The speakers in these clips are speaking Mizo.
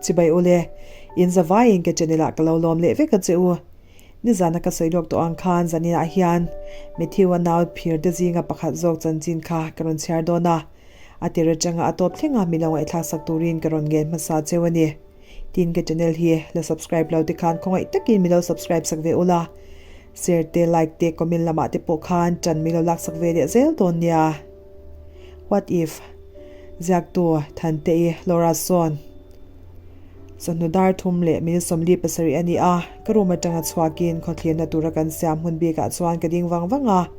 Chibai ule, in zavaiin ka channel ah ka lo lawm leh vek a che u. Nizana ka sawi lawk tawh ang khan zaninah hian Matthew-a nau phir te zinga pakhat zawk chanchin kha ka rawn chhiar dawn a. A tir atanga a tawp thleng a mi lo ngaihthlak sak turin ka rawn ngen hmasa cheu a ni. Tin ka channel hi la subscribe lo te khan khawngaih takin mi lo subscribe sak ve ula. Share te, like te, comment lamah te pawh khan tan mi lo lak sak ve leh zel dawn nia. What if? Ziaktu Thantei Laura sawn Chawhnu dar thum leh minute 47 a ni a, ka room atanga chhuakin khawthlirna tura kan siam hun bikah chuan ka ding vang vang a.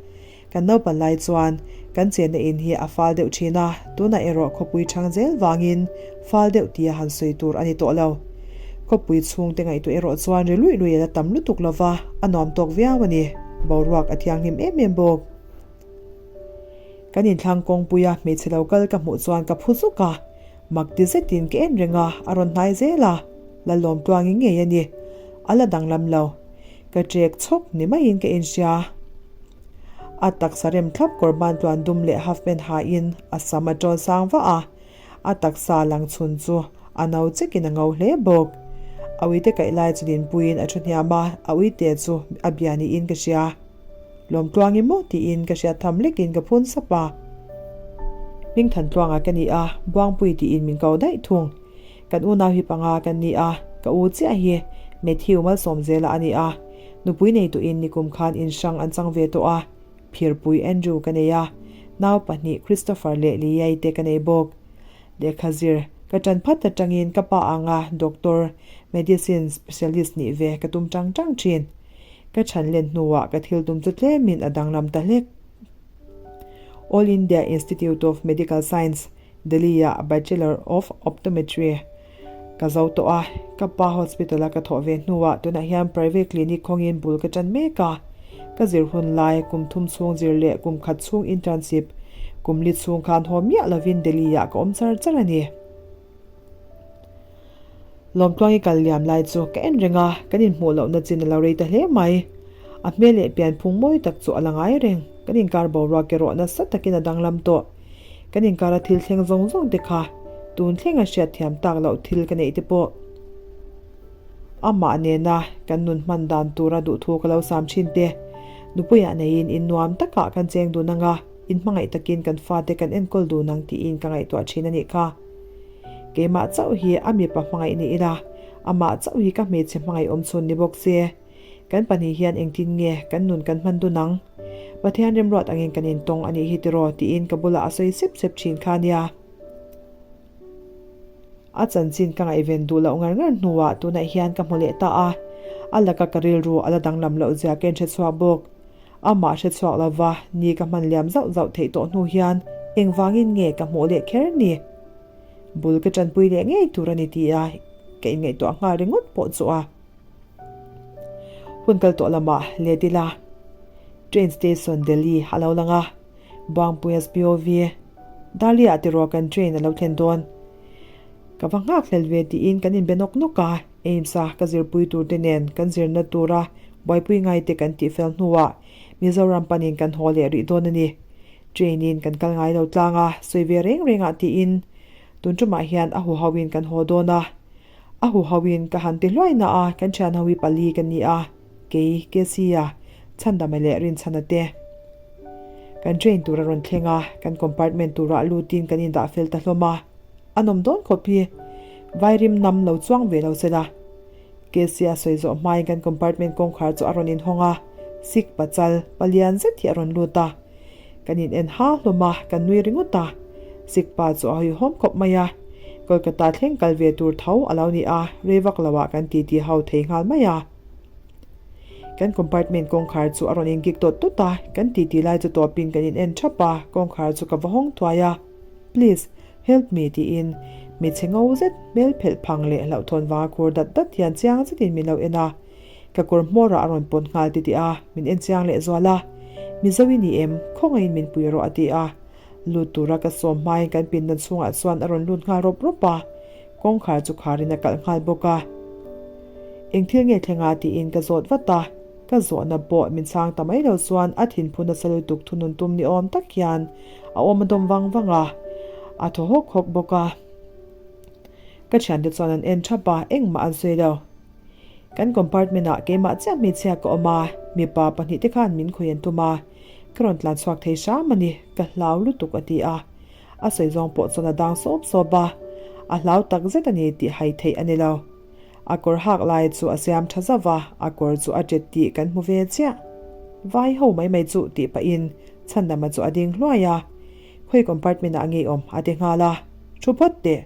Kan naupan lai chuan kan chenna in hi a fal deuh thin a, tunah erawh khawpui chhang zel vangin fal deuh tia han sawi tur a ni tawh lo. Khawpui chhungte ngaihtuah erawh chuan ri luih luih a la tam lutuk lova, a nuam tawk viau a ni. Boruak a thianghlim em em bawk. Kan inthlang kawngpuia hmeichhe lo kal ka hmuh chuan ka phu zuk a, mak ti zetin ka en reng a, a rawn hnai zel a, Lalawm tluangin ngei a ni, a la danglam lo. Ka trek chhawk ni maiin ka inhria. A taksa rem thlap kawr ban tluan dum leh half pant hain a sam a tawn sang vah a, a taksa lang chhun chu a no chekin a ngo hle bawk. A uite kaih lai chu dinpuiin a thu hniam a, a uite chu a bia niin ka hria. Lawmtluang i maw tiin ka hriat tham lekin ka phun sap a. Hmingthantluanga ka ni a, Buangpui tiin min ko daih thung. Kan unau hi panga kan ni a, ka u chiah hi Matthew Malsawmzela a ni a. Nupui neituin nikum khan in hrang an chang ve tawh a, phirpui Andrew ka nei a, nau pahnih Christopher leh Liyai te ka nei bawk. Lehkha zir ka ṭan phat aṭangin ka pa anga doctor, medicine specialist nih ve ka tum ṭang ṭang ṭhin. Ka chhan len hnuah ka thil tum chu tlemin a danglam ta hlek. All India Institute of Medical Science, Delhi-ah Bachelor of Optometry ka zo tawh a, ka pa hospital-a ka thawh ve hnuah tunah hian private clinic khawngin bul ka ṭan mek a. Ka zir hun lai kum thum chhung zir leh kum khat chhung internship kum li chhung khan haw miah lovin Delhi-ah ka awm char char a ni. Lawmtluang i kal liam lai chu ka en reng a, kan inhmuh lohna chin a lo rei ta hle mai. A hmel leh pianphung mawi tak chu a la ngai reng, kan inkar boruak erawh nasa takin a danglam tawh. Kan inkara thil thleng zawng zawng te kha tun thlenga hriatthiam tak loh thil ka neih te pawh amah nena kan nun hman dan tura duhthu ka lo sam thin te. Nupuiah neiin in nuam takah kan cheng dun anga, inhmangaih takin kan fate kan enkawl dun ang tiin ka ngaihtuah thin a nih kha. Keimah chauh hi a mipa hmangaih ni ila, amah chauh hi ka hmeichhe hmangaih awm chhun ni bawk se. Kan pahnih hian engtin nge kan nun kan hman dun ang? Pathian remruat angin kan intawng a nih hi tiraw tiin ka bulah a sawi sep sep thin kha nia. A chanchin ka ngaihven duh loh ngar ngar hnuah tunah hian ka hmu leh ta a, a laka ka rilru a la danglam loh zia ka inhre chhuak bawk. Amah hre chhuak lova ni ka hman liam zauh zauh theih tawh hnu hian engvangin nge ka hmuh leh kher ni? Bul ka tanpui leh ngei tur a ni tia ka inngaihtuah nghal ringawt pawh chu a hun kal tawh lamah let ila Train station Delhi a lo lang a, Buangpui SPOV Dahlia tiraw kan train a lo thlen dawn. Ka va nghak hlel ve tiin kan inbe nawk nawk a, AIMS-a ka zirpui turte nen kan zirna tura buaipui ngaite kan tihfel hnuah Mizoram panin kan haw leh rih dawn a ni. Train-in kan kal ngai lo tlang a, sawi ve reng rengah tiin tun tumah hian a huhauin kan haw dawn a. A huhauin ka han ti hluai na a, kan thian ho hi pali ka ni a, kei, Casey-a, Chhandama leh Rinchhana te. Kan train tur a rawn thleng a, kan compartment turah lutin kan indah fel ta hlawm a. A nawm dawn khawp hi. Vairim nam lo chuang ve lo sela. Casey-a sawi zawh hmain kan compartment kawngkhar chu a rawn inhawng a, Sikh pachal, palian zet hi a rawn lut a. Kan in en ha hlawm a, kan nui ringawt a. Sikh pa chu a hawihhawm khawp mai a. Kolkata thleng kal ve tur tho a lo ni a, rei vak lo ah kan titi ho thei nghal mai a. Kan compartment kawngkhar chu a rawn in kik tawt tawt a, kan titi lai chu tawpin kan in en thap a, kawngkhar chu ka va hawng thuai a. Please, help me tiin hmeichhe ngo zet hmel phelh phang leh hlauhthawn vanga khur dat dat hian chiang zetin min lo en a. Ka kawr hmawrah a rawn pawt nghal titih a, min en chiang leh zual a. Mizo i ni em? Khawngaihin min pui rawh a ti a. Lut tura ka sawm hmain kan pindan chhungah chuan a rawn lut nghal rawp rawp a. Kawngkhar chu kharin a kalh nghal bawk a. Eng thil nge thlenga tiin ka zawt vat a. Ka zawhna pawh min chhang ta mai lo chuan a thinphu nasa lutuk thunun tum ni awm tak hian a awm a dawm vang vang a, a thaw hawk hawk bawk a. Ka thiante chuan an en thap a, engmah an sawi lo. Kan compartment ah keimah chiah hmeichhia ka awm a, mipa pahnihte khan min khawi an tum a, ka rawn tlan chhuak thei hram a ni, ka hlau lutuk a ti a. A sawi zawng pawh chuan a dang sawp sawp a, a hlau tak zet a ni tih hai theih a ni lo. A kawr hak lai chu a siam tha zauh a, a kawr chu a ṭet tih kan hmu ve chiah. Vai ho mai mai chu tih pahin Chhandama chu a ding hluai a, Khawi compartment ah nge i awm? a ti nghal a, Thu phawt teh,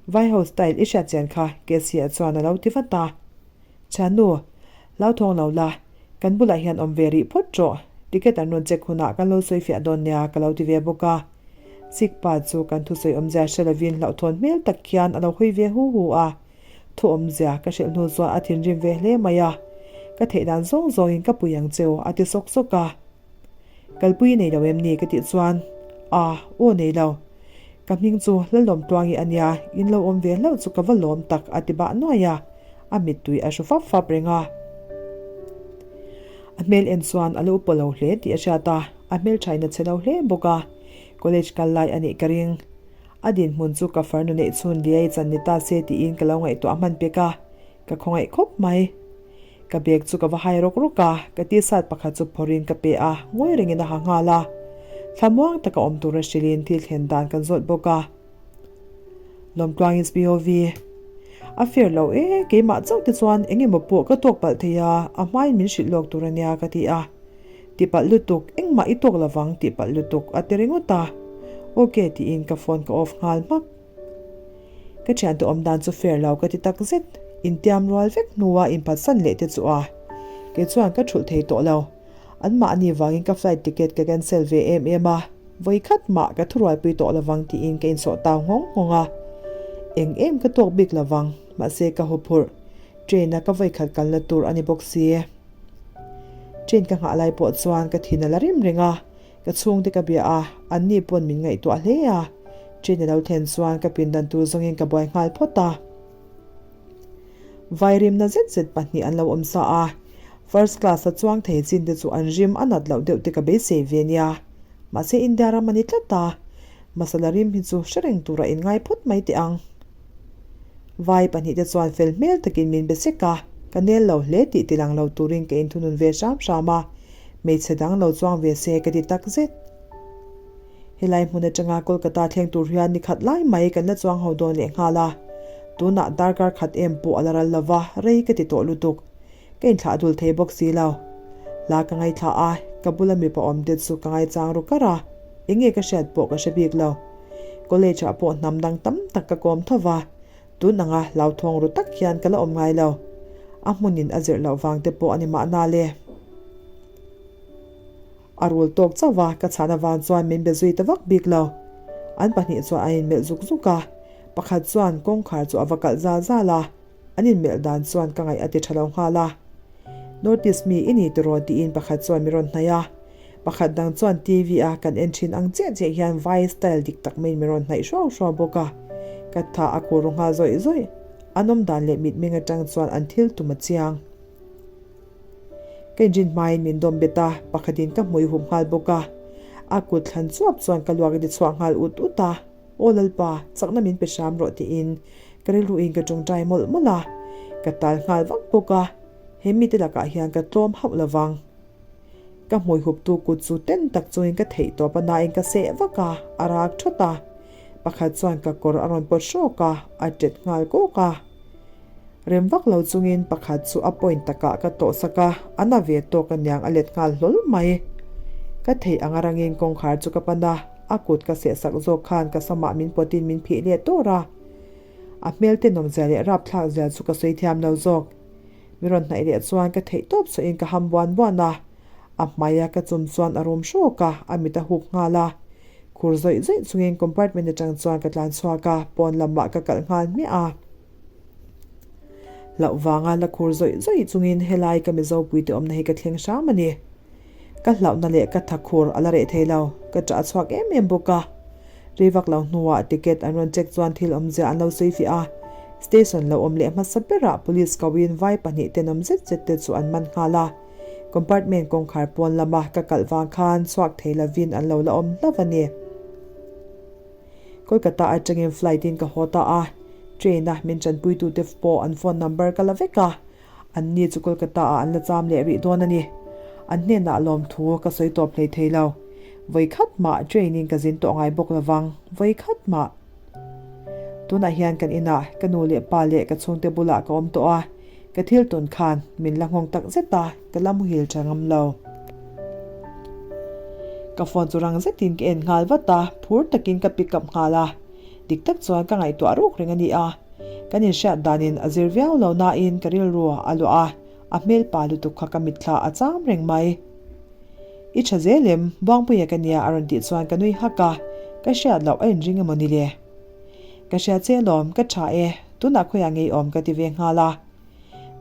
vai ho style i hriat chian kha Cassie chuan a lo ti vat a. Thiannu, hlauthawng lo la, kan bulah hian awm ve rih phawt rawh, ticket an rawn check hunah kan lo sawi fiah dawn nia ka lo ti ve bawk a. Sikh pa chu kan thusawi awmzia hre lovin hlauhthawn hmel tak hian a lo hawi ve hu hu a. Thu awmzia ka hrilh hnu chuan a thinrim ve hle mai a, Ka theih dan zawng zawngin ka pui ang cheu a ti sawk sawk a. Kalpui nei lo em ni ka tih chuan, A, aw nei lo. Ka hming chu Lalawmtluangi a nia, in lo awm ve hlauh chu ka va lawm tak a ti bah nuai a, a mittui a hru fap fap reng a. A hmel en chuan a lo upa lo hle tih a hriat a, a hmelthain a che lo hle bawk a, college kal lai a nih ka ring. A dinhmun chu ka farnu neih chhun liai chan ni ta se tiin ka lo ngaihtuah hman pek a, ka khawngaih khawp mai. Ka bag chu ka va hai rawk rawk a, ka t-shirt pakhat chu phawrhin ka pe a, ngawi rengin a ha nghal a. Thlamuang taka awm tura hrilhin thil thlen dan kan zawt bawk a. Lawmtluangin SPOV. A fair lo e, keimah chauh te chuan eng emaw pawh ka tawk palh thei a, a hmain min hrilh lawk tur ania ka ti a. Tihpalh lutuk, engmah i tawk lovang tihpalh lutuk a ti ringawt a. Ok tiin ka phone ka off nghal hmak. Ka thiante awm dan chu fair lo ka ti tak zet. Intiam rual vek hnua inphatsan leh te chu a. Kei chuan ka thulh thei tawh lo. Anmahni vangin ka flight ticket ka cancel ve em em a, vawi khat mah ka thurualpui tawh lovang tiin ka insawh tau nghawng nghawng a. Eng em ka tawk bik lovang, mahse ka huphurh. Train a ka vawi khat kalna tur a ni bawk si. Train ka nghah lai pawh chuan ka thin a la rim reng a, ka chhungte ka bia a, anni pawn min ngaihtuah hle a. Train a lo thlen chuan ka pindan tur zawngin ka buai nghal phawt a. Vai rimna zet zet pahnih an lo awm sa a, first class a chuang thei chin te chu an rim a nat loh deuh te ka beisei ve nia. Mahse India ram a ni tlat a, masala rim hi chu hre reng tura inngai phawt mai teh ang. Vai pahnih te chuan fel hmel takin min be sek a, ka nel lo hle tih tilang lo turin ka inthunun ve hram hram a, hmeichhe dang lo chuang ve se ka ti tak zet. Helai hmun atanga Kolkata thleng tur hian ni khat lai mai kan la chuang ho dawn leh nghal a, tunah darkar khat em pawh a la ral lo va, rei ka ti tawh lutuk. Ka inthlah dul thei bawk si lo. Hla ka ngaithla a, ka bula mipa awm te chu ka ngaichang ru kar a, eng nge ka hriat pawh ka hre bik lo. College ah pawh hnam dang tam tak ka kawm tho va, tun anga hlauthawng ru tak hian ka la awm ngai lo. A hmunin a zirh loh vang te pawh a ni mahna le. A rul tawk chauh a, ka chhan avang chuan min be zui ta vak bik lo. An pahnih chuan an inmelh zuk zuk a, pakhat chuan kawngkhar chu a va kalh zal zal a, an inmelh dan chuan ka ngaih a ti tha lo nghal a. North East mi i ni tiraw tiin pakhat chuan mi rawn hnaih a, pakhat dang chuan TV a kan en thin ang chiah chiah hian vai style dik tak maiin mi rawn hnaih hruau hruau bawk a, ka tha a kur ru nghal zawih zawih. An awm dan leh mitmeng atang chuan an thil tum a chiang. Ka inrin hmain min dawm bet a, pakhatin ka hmui hup nghal bawk a. A kut thlan chuap chuan ka luak a ti chhuak nghal ut ut a, Aw Lalpa, chakna min pe hram rawh tiin ka rilruin ka tawngtai mawlh mawlh a. Ka tal nghal vak bawk a, he mite lakah hian ka tlawm hauh lo vang. Ka hmui huptu kut chu ten tak chungin ka theih tawp a nain ka seh vak a, a rak thawt a. Pakhat chuan ka kawr a rawn pawt hrawk a, a tet nghal kawk a. Rem vak lo chungin pakhat chu a point takah ka tawhsak a, a na ve tawk aniang a let nghal hlawl mai. Ka theih anga rangin kawngkhar chu ka pan a, a kut ka sehsak zawk khan ka samah min pawtin min phih leh tawr a. A hmel tenawmzia leh rapthlak zia chu ka sawi thiam lo zawk. Mi rawn hnaih leh chuan ka theih tawp chhuahin ka ham buan buan a, a hmaia ka chum chuan a rum hrawk a, a mit a hup nghal a. Khur zawih zawih chungin compartment atang chuan ka tlan chhuak a, pawn lamah ka kalh nghal hmiah a. Hlauh vanga la khur zawih zawih chungin helai ka Mizo puite awmna hi ka thleng hram a ni. Ka hlauhna leh ka tha khur a la reh thei lo, ka ṭah a chhuak em em bawk a. Rei vak lo hnuah ticket an rawn check chuan thil awmzia an lo sawi fiah a, station lo awm leh hmasa berah police koin vai pahnih tenawm zet zet te chu an man nghal a. Compartment kawngkhar pawn lama ka kalh vang khan chhuak thei lovin an lo la awm hlauh a ni. Kolkata atangin flight in ka haw ta a. Train a min tanpuitute pawh an phone number ka la vek a, an ni chu Kolkata ah an la cham leh rih dawn a ni. An hnenah lawmthu ka sawi tawp hlei thei lo. Vawi khat mah train in ka zin tawh ngai bawk lovang, vawi khat mah. Tunah hian kan inah ka nu leh pa leh ka chhungte bulah ka awm tawh a, ka thil tun khan min la nghawng tak zet a, ka la muhil tha ngam lo. Ka phone chu rang zetin ka en nghal vat a, phur takin ka pick up nghal a. Dik tak chuan ka ngaihtuah ruk reng a ni a, kan inhriat danin a zir viau lo nain ka rilru a luah a, a hmel pa lutuk kha ka mitthla a cham reng mai. I tha zel em? Buangpuia ka nia a rawn tih chuan ka nui hak a, ka hriat loh a inring emaw ni le? Ka hria che alawm, ka tha e, tunah khawiah ngei awm ka ti ve nghal a.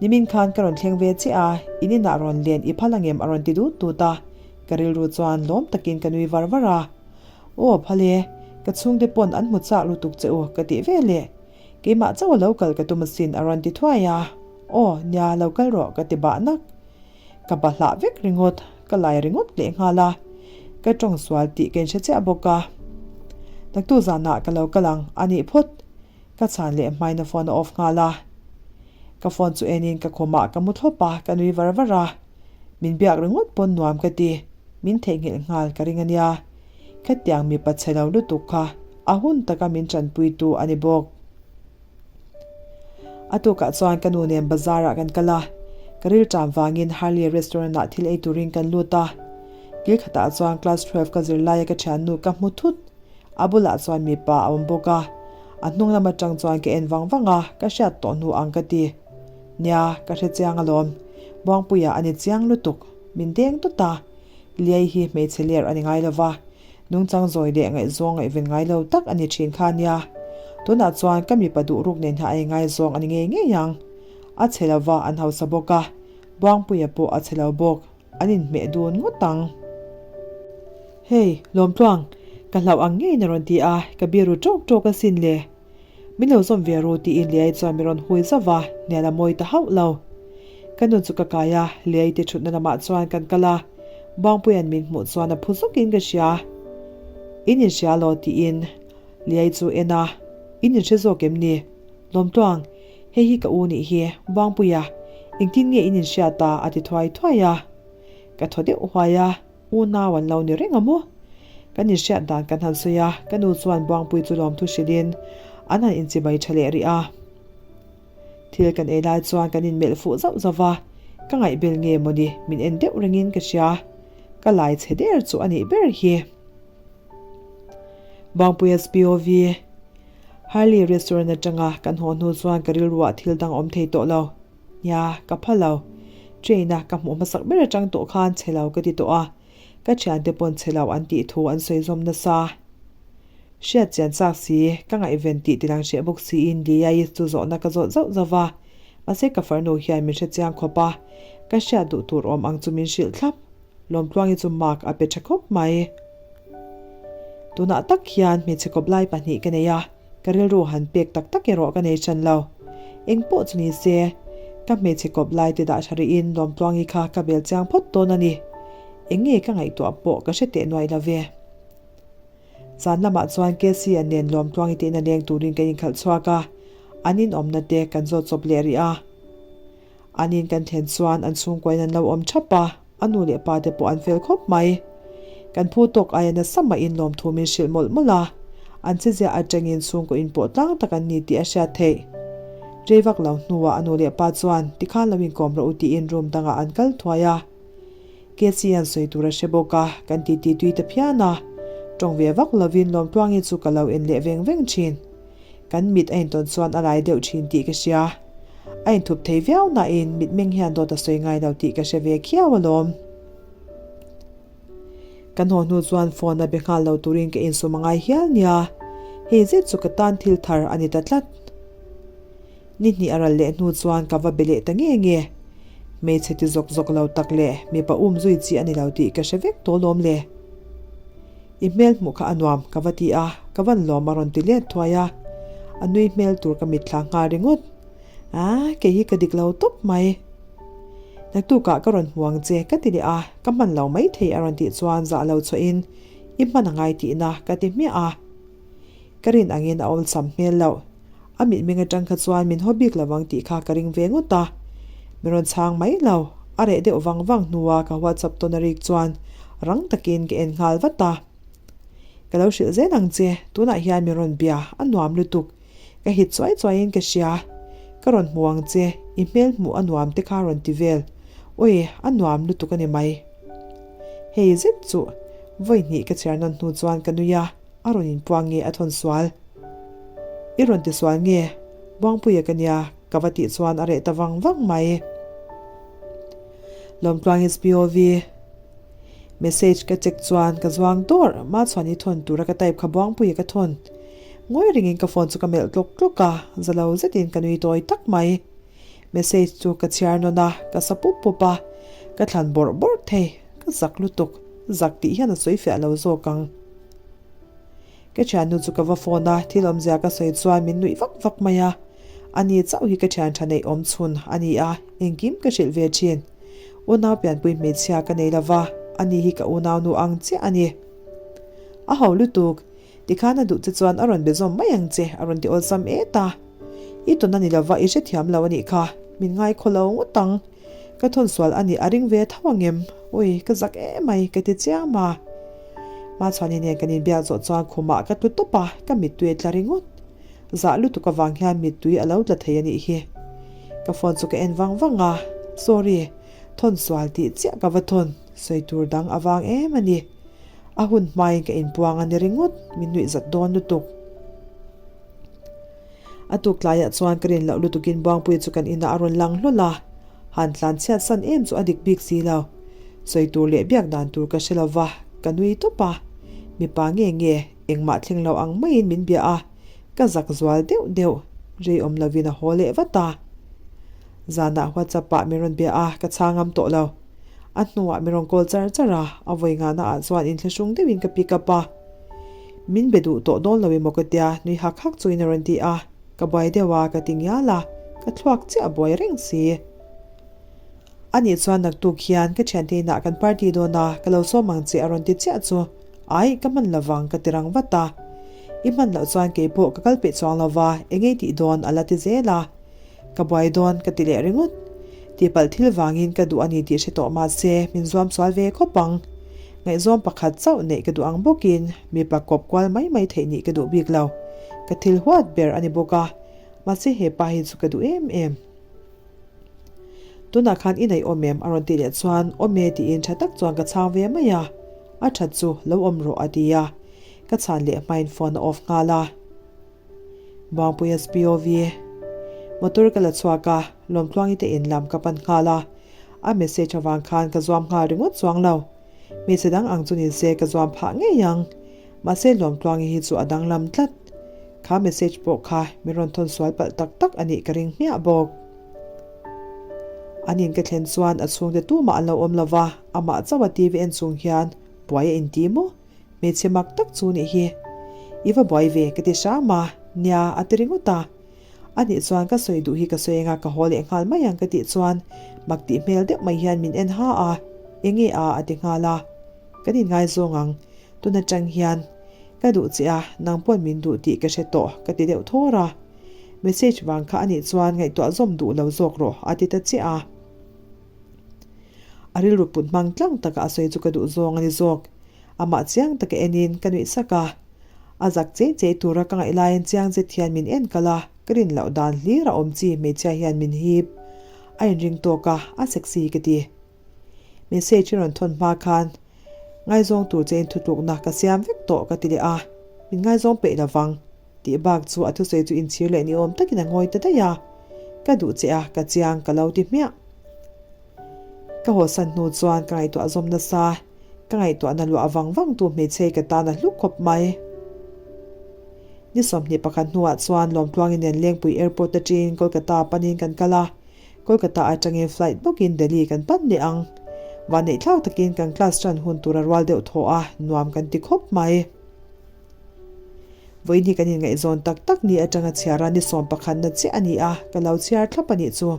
Nimin khan ka rawn thleng ve chiah a, in inah rawn len i phal angem a rawn ti dut dut a, ka rilru chuan lawm takin ka nui var var a. Aw phal e, ka chhungte pawn an hmu chak lutuk che u ka tih ve leh. Keimah chauh a lo kal ka tum asin a rawn ti thuai a, aw nia lo kal rawh ka ti bah nak. Ka bahlah vek ringawt, ka lai ringawt leh nghal a, ka tawng sual tih ka inhre chiah bawk a. Naktu zanah ka lo kal ang a nih phawt, ka chhan leh hmain a phone a off nghal a. Ka phone chu enin ka khumah ka mu thlawp a, ka nui var var a. Min biak ringawt pawn nuam ka ti, min theihnghilh nghal ka ring a nia. Khatiang mipa chhe lo lutuk kha a hun taka min tanpuitu a ni bawk. A tukah chuan ka nu nen bazar ah kan kal a, ka rilṭam vangin Harley restaurant ah thil ei turin kan lut a. Kil khatah chuan class 12 ka zir laia ka thiannu ka hmu thut. A bulah chuan mipa a awm bawk a, a hnung lam atang chuan ka en vang vang a, ka hriat tawh hnu ang ka ti. Nia, ka hre chiang alawm. Buangpuia a ni chiang lutuk. Min deng tawt a. Liai hi hmeichhe ler a ni ngai lova. Nungchang zawi leh ngaihzawng ngaihven ngai lo tak a ni thin kha nia. Tunah chuan ka mipa duh ruk nen hian a ingaizawng a ni ngei ngei ang. A chhe lo va, an hausa bawk a, Buangpuia pawh a chhe lo bawk, an inhmeh dun ngawt ang. Hei, Lawmtluang, ka hlauh ang ngeiin a rawn ti a, ka biru tawk tawk asin le. Min lo zawm ve ru tiin Liai chuan mi rawn hui zauh va, hnial a mawi ta hauh lo. Ka nun chu ka kai a, Liai te thutna lamah chuan kan kal a, Buangpuia'n min hmuh chuan a phu zawkin ka hria. In inhria lo tiin Liai chu en a, In inhre zawk em ni? Lawmtluang, hei hi ka u nih hi, Buangpuia, engtin nge in inhriat a? a ti thuai thuai a. Ka thaw deuh huai a. Unau an lo ni reng a maw? Kan inhriat dan kan han sawi a, ka nu chuan Buangpui chu lawmthu hrilhin an han inchibai tha leh rih a. Thil kan ei lai chuan kan inmelh fuh zauh zauh va, ka ngaihbel nge mawni min en deuh rengin ka hria. Ka lai chhe der chu a nih ber hi. Buangpui SPOV, Harley restaurant atanga kan haw hnu chuan ka rilruah thil dang a awm thei tawh lo. Nia, ka pha lo. Train a ka hmuh hmasak ber atang tawh khan chhe lo ka ti tawh a, ka thiante pawn chhe lo an tih thu an sawi zawm nasa. Hriat chian chak si, ka ngaihven tih tilang hreh bawk siin Liai chu zawhna ka zawt zauh zauh va, mahse ka farnu hian min hre chiang khawp a, ka hriat duh tur awm ang chu min hrilh thlap. Lawmtluangi chu mark a pe tha khawp mai. Tunah tak hian hmeichhe kawp lai pahnih ka nei a. Ka rilru han pek tak tak erawh ka nei hran lo. Eng pawh chu ni se, ka hmeichhe kawp lai te dah tha rihin Lawmtluangi kha ka bel chiang phawt dawn a ni. Eng nge ka ngaihtuah pawh ka hre teh nuaih lo ve. Zan lamah chuan Casey-a nen Lawmtluangi te ina leng turin kan inkhalh chhuak a, an inawmna te kan zawt chawp leh rih a. An in kan thlen chuan an chhungkuain an lo awm thap a. A nu leh pa te pawh an fel khawp mai. Kan phu tawk aia nasa mahin lawmthu min hrilh mawlh mawlh a, an chezia atangin chhungkaw inpawh tlang tak an ni tih a hriat theih. Rei vak lo hnuah a nu leh pa chuan tikhan lo inkawm rawh u tiin room dangah an kal thuai a. Casey an sawi tur a hre bawk a, kan titi tui ta phian a. Tawng ve vak lovin Lawmtluangi chu ka lo en leh veng veng thin. Kan mit a intawn chuan a lai deuh thin tih ka hria. A inthup thei viau nain mitmeng hian dawt a sawi ngai lo tih ka hre ve khiau alawm. Kan haw hnu chuan phone a be nghal lo turin ka insum a ngai hial nia. Hei zet chu ka tan thil thar a ni ta tlat. Ni hnih a ral leh hnu chuan ka va be leh ta nge nge. Hmeichhe ti zawk zawk lo tak leh mipa um zui chi a ni lo tih ka hre vek tawh alawm le. I hmel hmuh kha a nuam, ka va ti a, ka van lawm a rawn ti let thuai a. A nui hmel tur ka mitthla nghal ringawt. Aaa, kei hi ka dik lo tawp mai. Naktukah ka rawn hmu ang che, ka ti leh a, ka hman lo maithei a rawn tih chuan zah lo chhuahin i hman a ngai tihna ka ti hmiah a. Ka rin angin a awlsam hmel loh. A mitmeng atang kha chuan min haw bik lovang tih kha ka ring ve ngawt a. Min rawn chhang mai lo. A reh deuh vang vang hnua ka WhatsApp tawn a rik chuan rang takin ka en nghal vat a. Ka lo hrilh zel ang che, tunah hian min rawn bia, a nuam lutuk. Ka hit chuai chuaiin ka hria. Ka rawn hmu ang che, i hmel hmuh a nuam te kha rawn ti vel. Awi, a nuam lutuk a ni mai. Hei zet chuh, vawi hnih ka chhiar nawn hnu chuan ka nui a, a rawn inpuang nge a thawn sual? I rawn ti sual nge? Buangpuia ka nia, ka va tih chuan a reh ta vang vang mai. Lawmtluang SPOV. Message ka check chuan ka zuang dawr, Machhuan i thawn tura ka type kha Buangpuia ka thawn. Ngawi ringin ka phone chu ka melh tlawk tlawk a, za lo zetin ka nui tawi tak mai. Message chu ka chhiar nawn a, ka sa pup pup a, ka thlan bawrh bawrh thei, ka zak lutuk, zak tih hian a sawi fiah lo zawk ang. Ka thiannu chu ka va phone a, thil awmzia ka sawi chuan min nuih vak vak mai a. Ani chauh hi ka thian tha neih awm chhun a ni a, engkim ka hrilh ve thin. Unau pianpui hmeichhia ka nei lova, ani hi ka unaunu ang chiah a ni. A ho lutuk, tikhan a duh che chuan a rawn be zawm mai ang che, a rawn ti awlsam et a. I tawn a ni lova, i hrethiam lo a nih kha, min ngaikhaw lo ngawt ang. Ka thawn sual a nih a ring ve tho ang em? Ui, ka zak em mai, ka ti chiam a. Machhuani nen kan inbiak zawh chuan khumah ka tlu tawp a, ka mittui a tla ringawt. Zah lutuk avang hian mittui a lo tla thei a nih hi. Ka phone chu ka en vang vang a, Sorry, thawn sual tih chiah ka va thawn, sawi tur dang avang em a ni. A hun hmain ka inpuang a ni ringawt, min nuih zat dawn lutuk. A tuk tlaiah chuan ka rin loh lutukin Buangpuia chu kan inah a rawn lang hlawl a, han tlan chhiat san em chu a dik bik si lo. Sawi tur leh biak dan tur ka hre lo va, ka nui tawp a. Mipa nge nge, engmah thleng lo ang maiin min bia a, ka zak zual deuh deuh, rei awm lovin a haw leh vat a. Zanah WhatsApp ah min rawn bia a, ka chhang ngam tawh lo. A hnuah min rawn call char char a, a vawi ngahna ah chuan inthlahrung deuhin ka pick up a. Min be duh tawh dawn lo emaw ka tia, nui hak hak chuin a rawn ti a, ka buai deuh a ka ti ngial a, ka thluak chiah a buai reng si. Anih chuan naktuk hian ka thiante inah kan party dawn a, ka lo sawm ang che a rawn ti chiah chu, Ai, ka hman lovang ka ti rang vat a. I hman loh chuan keipawh ka kal peih chuang lova, engei tih dawn a la ti zel a. Ka buai dawn ka ti leh ringawt. Tihpalh thil vangin ka duh a ni tih hre tawh mahse min zuam sual ve khawp ang. Ngaihzawm pakhat chauh neih ka duh ang bawkin mipa kawp kual mai mai theih nih ka duh bik lo. Ka thil huat ber a ni bawk a, mahse he pa hi chu ka duh em em. Tunah khan i neih awm em? a rawn tih leh chuan awm e tiin tha tak chuan ka chhang ve mai a. A that chu lo awm rawh a ti a. Ka chhan leh hmain phone a off nghal a. Buangpuia SPOV Motor ka la chhuak a, Lawmtluangi te in lam ka pan nghal a. A message avang khan ka zuam nghal ringawt chuang lo. Hmeichhe dang ang chu ni se ka zuam phah ngei ang. Mahse Lawmtluangi hi chu a danglam tlat. Kha message pawh kha min rawn thawn sual palh tak tak a nih ka ring hmiah bawk. An in ka thlen chuan a chhungte tumah an lo awm lo va, amah chauh a TV en chung hian buai a inti maw? Hmeichhe mak tak chu nih hi. I va buai ve ka ti hram a, nia a ti ringawt a. A nih chuan ka sawi duh hi ka sawi anga ka haw leh nghal mai ang ka tih chuan mak tih hmel deuh mai hian min en ha a, enge a a ti nghal a. Kan inngaizawng ang, tun atang hian ka duh che a, nang pawn min duh tih ka hre tawh ka ti deuh thawr a. Message vang kha a nih chuan ngaihtuah zawm duh lo zawk rawh a ti ta chiah a. A rilru put hmang tlang taka a sawi chu ka duh zawng a ni zawk. Amah chiang taka enin ka nuih sak a, a zak chei chei tura ka ngaih laiin chiang zet hian min en kal a, ka rin loh dan hlir a awm chi hmeichhia hian min hip. A inring tawk a, a sexy ka ti. Message i rawn thawn hma khan ngaizawng tur chein thutlukna ka siam vek tawh ka ti leh a, min ngaizawng peih lovang tih bak chu a thusawi chu inchhir leh ni awm takin a ngawi ta daih a, ka duh che a, ka chiang ka lo ti hmiah. Ka hawsan hnu chuan ka ngaihtuah zawm nasa. Ka ngaihtuahna luah vang vang tu hmeichhe ka tan a hlu khawp mai. Ni 21 hnuah chuan Lawmtluangi nen Lengpui Airport atangin Kolkata panin kan kal a, Kolkata atangin flight bawkin Delhi kan pan leh ang. Vanneihthlak takin kan class tan hun tur a rual deuh thaw a, nuam kan ti khawp mai. Vawiin hi kan inngaihzawn tak tak ni atanga chhiara ni sawm pakhatna chiah a ni a, ka lo chhiar thlap a nih chu.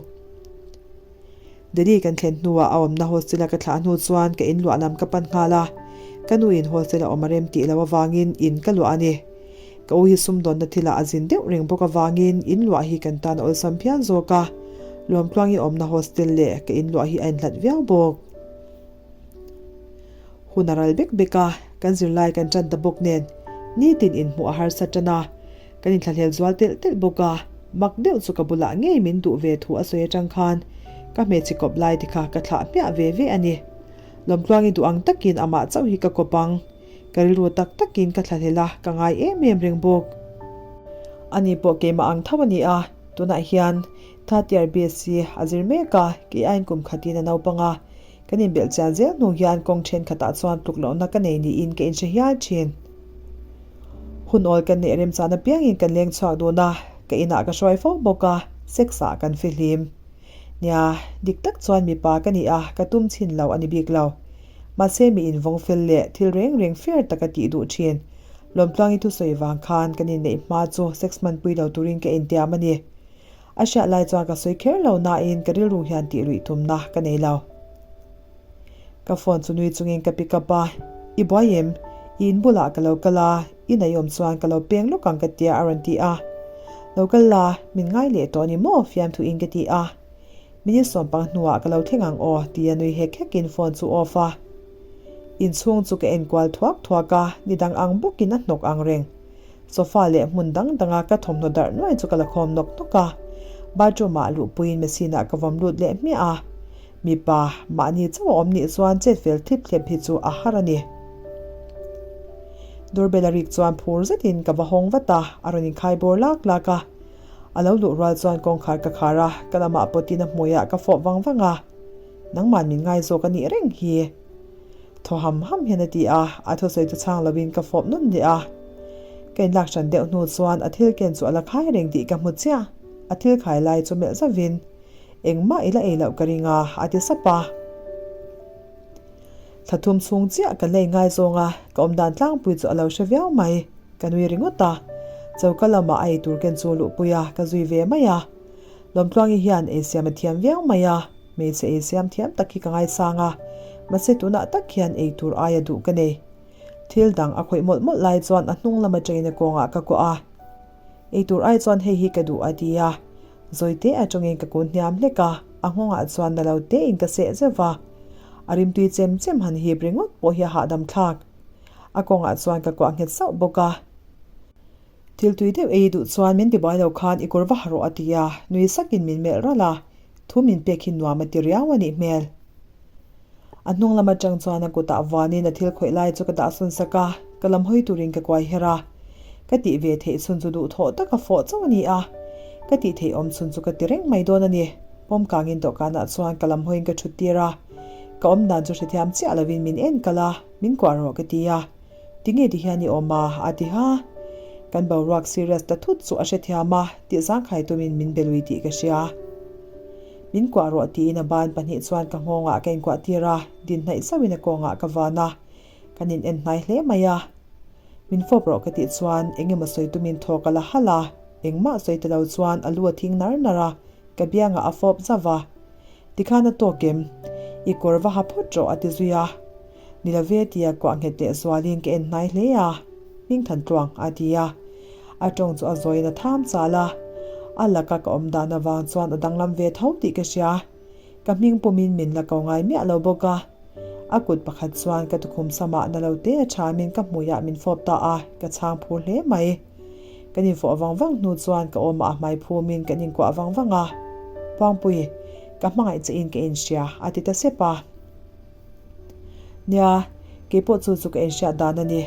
Delhi kan thlen hnuah a awmna hostel a ka thlah hnu chuan ka in luah lam ka pan nghal a, ka nu in hostel a awm a rem tih loh avangin in ka luah a ni. Ka u hi sumdawnna thilah a zin deuh reng bawk avangin in luah hi kan tan a awlsam phian zawk a, Lawmtluangi awmna hostel leh ka in luah hi a inhlat viau bawk. Hun a ral bek bek a, kan zirlai kan tan ta bawk nen nitin inhmuh a harsa tan a, kan inthlahlel zual telh telh bawk a, mak deuh chu ka bulah ngei min duh ve thu a sawi atang khan ka hmeichhe kawp lai te kha ka thlah hmiah ve ve a ni. Lawmtluangi duh ang takin amah chauh hi ka kawp ang. Ka rilru tak takin ka thlahlel a, ka ngai em em reng bawk. Ani pawh keimah ang tho a ni a, tunah hian Third Year BSc a zir mek a, kei aiin kum khatin a naupang a. Kan inbelh chian zel hnu hian kawng thenkhatah chuan tluk lohna ka nei niin ka inhre hial thin. Hun awl kan neih remchan apiangin kan leng chhuak dun a, ka inah ka hruai fo bawk a, sex ah kan fihlim. Nia, dik tak chuan mipa ka ni a, ka tum chhin lo a ni bik lo. Mahse mi invawng fel leh thil reng reng fair taka tih duh thin. Lawmtluangi thusawi vang khan kan inneih hma chu sex hmanpui lo turin ka intiam a ni. A hriat lai chuan ka sawi kher lo nain ka rilru hian tih luih tumna ka nei lo. Ka phone chu nui chungin ka pick up a, I buai em? I in bulah ka lo kal a, i neiawm chuan ka lo peng lawk ang ka tia a rawn ti a. Lo kal la, min ngai leh tawh ni maw fiamthu in ka ti a. Minute sawmpang hnuah ka lo thleng ang aw tia nui hek hekin phone chu off a. Inchhung chu ka enkual thuak thuak a, nidang ang bawkin a hnawk ang reng. Sofa leh hmun dang danga ka thawmhnaw darh nuai chu ka la khawm nawk nawk a. Bathroom ah luhpuiin machine ah ka vawm lut leh hmiah a. Mipa, mahni chauh a awm nih chuan chet fel thlip thlep hi chu a har a ni. Doorbell a rik chuan phur zetin ka va hawng vat a, a rawn inkhai bawr lak lak a. A lo luh rual chuan kawngkhar ka khar a, ka lamah pawtin a hmuiah ka fawh vang vang a. Nangman min ngai zawk a nih reng hi. Thaw ham ham hian a ti a, a thusawi chu chhang lovin ka fawp nawn leh a. Ka inlak hran deuh hnu chuan a thil ken chu a la khai reng tih ka hmu chiah. A thil khai lai chu melh zauhin, Engmah i la ei loh ka ring a, a ti sap a. Thla thum chhung chiah kan la inngai zawng a, ka awm dan tlangpui chu a lo hre viau mai. Ka nui ringawt a, choka lamah a ei tur ken chu luhpui a, ka zui ve mai a. Lawmtluangi hian eisiam a thiam viau mai a. Hmeichhe ei siam thiam tak hi ka ngaisang a, mahse tunah tak hian ei tur aia duh ka nei. Thil dang a khawih mawlh mawlh lai chuan a hnung lam atangin a kawngah ka kuah a. Ei tur ai chuan hei hi ka duh a ti a. Zawite atangin ka kun hniam hlek a, a nghawngah chuan na lo tein ka seh zeuh va. A rimtui chem chem han hip ringawt pawh hi a hahdam thlak. A kawngah chuan ka kuah nghet sauh bawk a. Thil tui deuh ei duh chuan min tibuai lo khan i kawr va ha rawh a ti a, nui sakin min melh ralh a, thu min pek hi nuam a ti riau a nih hmel. A hnung lam atang chuan a kutah vuanin a thil khawih lai chu ka dah sawn sak a, ka lam hawi turin ka kuai her a. Ka tih ve theih chhun chu duhthawh taka fawh chauh a ni a, ka tih theih awm chhun chu ka ti reng mai dawn a ni. Pawm kangin dawhkanah chuan ka lam hawiin ka thut tir a, ka awm dan chu hrethiam chiah lovin min en kalh a, min kuah rawh ka ti a. Tinge ti hian i awm a? a ti ha. Kan boruak serious ta thut chu a hrethiam a, tih zangkhai tumin min be lui tih ka hria. Min kuah rawh tiin a ban pahnih chuan ka nghawngah ka inkuah tir a, din hnaih zauhin a kawngah ka van a. Kan in en hnai hle mai a. Min fawp rawh ka tih chuan eng emaw sawi tumin thaw ka la halh a, engmah sawi ta lo chuan a lu a thing nar nar a, ka biangah a fawp zauh a. Tikhan a tawk em? I kawr va ha phawt rawh a ti zui a. Ni lo ve tia kuah nghet leh zualin ka en hnai hle a, Hmingthan tluang a ti a. A tawng chu a zawiin a tham chal a. A laka ka awm dan avang chuan a danglam ve tho tih ka hria. Ka hming pumin min la ko ngai miah lo bawk a. A kut pakhat chuan ka tukhum samah na lo te a thamin ka hmuiah min fawp ta a, ka chhang phur hle mai. Kan infawh vang vang hnu chuan ka awmah a hmai phumin kan inkuah vang vang a. Puangpui, ka hmangaih che in ka inhria, a ti ta sep a. Nia, keipawh chu chu ka inhriat dan a ni.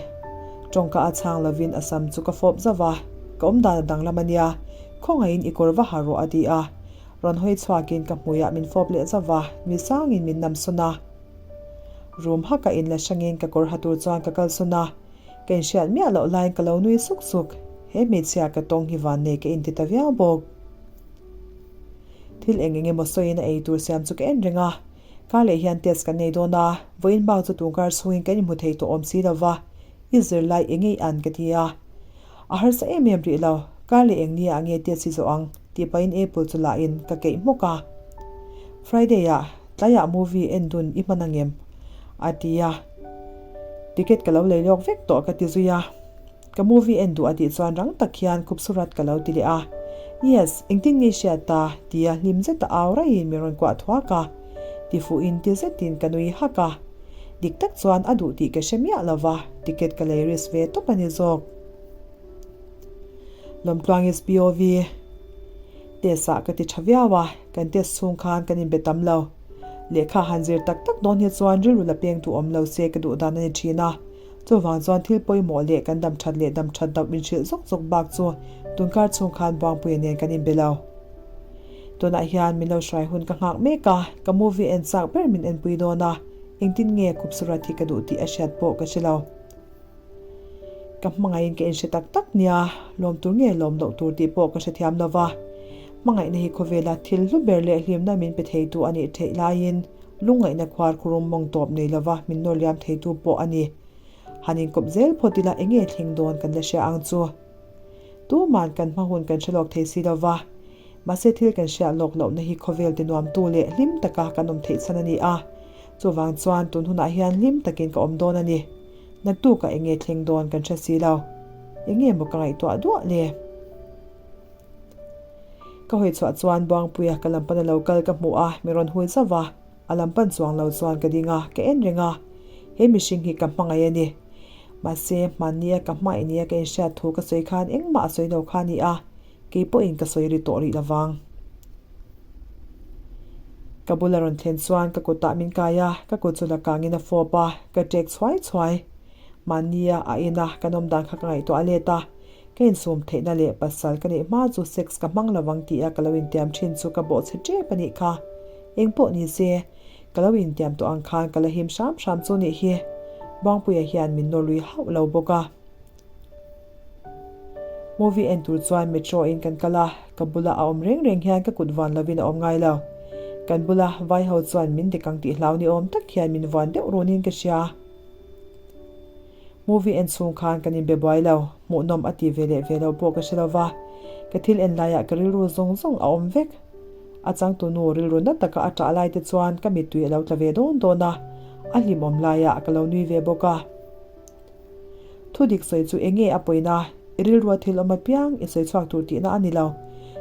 Tawngka a chhang lovin a sam chu ka fawp zauh a, ka awm dan a danglam a nia, khawngaihin i kawr va ha rawh a ti a. Rawn hawi chhuakin ka hmuiah min fawp leh zauh va, mi sangin min nam sawn a. Room haka inla hrangin ka kawr ha tur chuan ka kal sawn a. Ka inhriat miah loh laiin ka lo nui suk suk. He hmeichhia ka tawng hi vannei ka inti ta viau bawk. Thil eng eng emaw sawiin a ei tur siam chu ka en reng a. Kar leh hian test kan nei dawn a, vawiin bak chu tun kar chhungin kan inhmu thei tawh awm si lo va, i zirlai eng ngei an ka ti a. A harsa em em rih lo, kar leh eng nia nge test hi zawh ang tih pahin apple chu lahin ka keih hmawk a. Friday ah tlaiah movie en dun i hman angem? a ti a. Ticket ka lo lei lawk vek tawh ka ti zui a. Ka movie en duh a tih chuan rang tak hian Khupsurat ka lo ti leh a. Yes, engtin nge i hriat ta? tia hlim zeta au raiin min rawn kuah thuak a. Tifuhin ti zetin ka nui hak a. Dik tak chuan a duh tih ka hre miah lo va, ticket ka lei risk ve tawp a ni zawk. Lawmtluang is POV. Test ah ka ti tha viau a, kan test chhung khan kan inbe tam lo. Lehkha han zir tak tak dawn hi chuan rilru la peng tu awm lo se ka duh dan a ni thin a. Chuvang chuan thil pawimawh leh kan dam that leh dam that deuh min hrilh zawk zawk bak chu tunkar chhung khan Buangpuia nen kan inbe lo. Tunah hian min lo hruai hun ka nghak mek a, ka movie en chak ber min enpui dawn a, engtin nge Khupsurat hi ka duh tih a hriat pawh ka hre lo. Ka hmangaihin ka inhre tak tak nia, lawm tur nge lawm loh tur tih pawh ka hrethiam lo va. Hmangaihna hi khawvela thil hlu ber leh hlimna min pe theitu a nih theih laiin lungngaihna khuar khurum mawng tawp nei lova min nawr liam theitu pawh a ni. Han inkawp zel phawt ila enge thleng dawn kan la hria ang chu. Tuman kan hma hun kan hre lawk thei si lo va. Mahse thil kan hriat lawk lohna hi khawvel tinuamtu leh hlim taka kan awm theih chhan a ni a. Chuvang chuan tun hunah hian hlim takin ka awm dawn a ni. Naktukah enge thleng dawn kan hre si lo. Enge maw ka ngaihtuah duah le? Ka hawi chhuah chuan Buangpuia ka lam pana lo kal ka hmu a, mi rawn hui zauh va. A lam pan chuang lo chuan ka ding a, ka en reng a. He mihring hi ka hmangaih a ni. Mahse, hmannia ka hmangaih nia ka inhriat thu ka sawi khan engmah a sawi lo kha a ni a, kei pawhin ka sawi ri tawh rih lovang. Ka bula rawn thlen chuan ka kutah min kai a, ka kut chu la kangin a fawp a, ka ṭek chhuai chhuai. Mahnia a ina kan awm dan kha ka ngaihtuah a let a, ka insum theihna leh pasal ka neih hma chu sex ka hmang lovang tih a ka lo intiam ṭhin chu ka bawhchhe ṭep a nih kha. Engpawh ni se, ka lo intiam tawh ang khan ka la him hram hram chu nih hi. Buangpuia hian min nawr lui hauh lo bawk a. Movie en tur chuan metro in kan kal a, ka bula a awm reng reng hian ka kut vuan lovin a awm ngai lo. Kan bula vai ho chuan min dik ang tih hlau ni awm tak hian min vuan deuh runin ka hria. Movie en chhung khan kan inbe buai lo, hmuhnawm a ti ve leh ve lo pawh ka hre lo va, ka thil en laiah ka rilru zawng zawng a awm vek. A changtunu rilru na taka a ṭah lai te chuan ka mittui a lo tla ve dawn dawn a, a hlimawm laiah ka lo nui ve bawk a. Thu dik sawi chu enge a pawina? I rilrua thil awm apiang i sawi chhuak tur tihna a ni lo.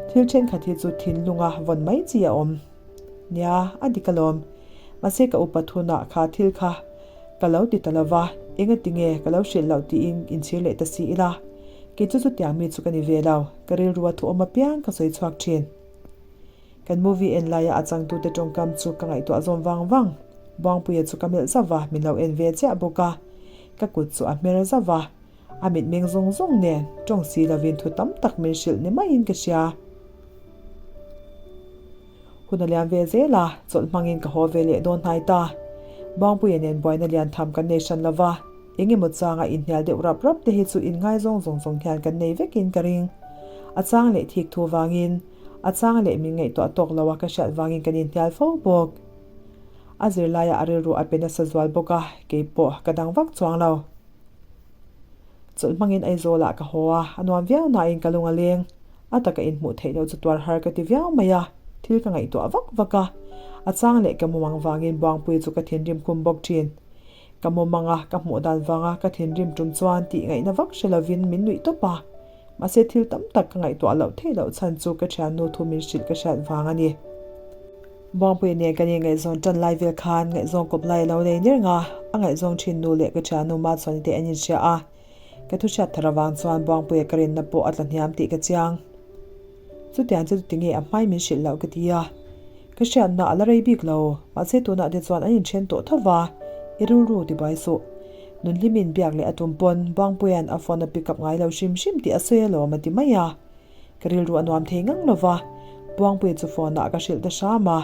Thil thenkhat hi chu thinlunga vawn mai chi a awm. Nia, a dik alawm. Mahse ka upa thunah kha thil kha ka lo ti ta lo va, enga tinge ka lo hrilh loh tiin inchhir leh ta si ila. Kei chu chutiang mi chu ka ni ve lo, ka rilrua thu awm apiang ka sawi chhuak thin. Kan movie en laia a changtute tawngkam chu ka ngaihtuah zawm vang vang. Buangpuia chu ka melh zauh va, min lo en ve chiah bawk a. Ka kut chu a hmer zauh va, a mitmeng zawng zawng nen tawng si lovin thu tam tak min hrilh ni maiin ka hria. Hun a lian ve zel a, chawlh hmangin ka haw ve leh dawn hnai ta. Buangpuia nen buaina lian tham kan nei hran lo va, eng emaw changa inhnial deuh rap rap te hi chu inngaizawng zawng zawng hian kan nei vekin ka ring. A chang leh thik thu vangin. A chang leh min ngaihtuah tawk lo a ka hriat vangin kan inhnial fo bawk. A zirlaiah a rilru a pe nasa zual bawk a, kei pawh ka dang vak chuang lo. Chawlh hmangin Aizawlah ka haw a, a nuam viau nain ka lung a leng. A taka inhmuh theih loh chu tuar har ka ti viau mai a, thil ka ngaihtuah vak vak a. A chang leh ka mumang vangin Buangpui chu ka thinrim khum bawk thin. Ka mumang a, ka hmuh dan vanga ka thinrim tum chuan tih ngaihna vak hre lovin min nuih tawp a. Mahse thil tam tak ka ngaihtuah loh theih loh chhan chu ka thiannu thu min hrilh ka hriat vang a ni. Buangpuia nen kan inngaihzawn tan lai vel khan ngaihzawng kawp lai a lo nei ner nga, a ngaihzawng thin nu leh ka thiannu Machhuani te an inhria a. Ka thu hriat thar avang chuan Buangpuia ka rinna pawh a tla hniam tih ka chiang. Chutiang chu tinge a hmai min hrilh loh ka ti a. Ka hriatna a la rei bik lo, mahse tunah te chuan an inthen tawh tho va, i rilru ti buai suh. Nunhlimin biak leh a tum pawn Buangpuia'n a phone a pick up ngai lo hrim hrim tih a sawi alawm a ti mai a. Ka rilru a nuam thei ngang lo va, Buangpuia chu phone ah ka hrilh ta hram a.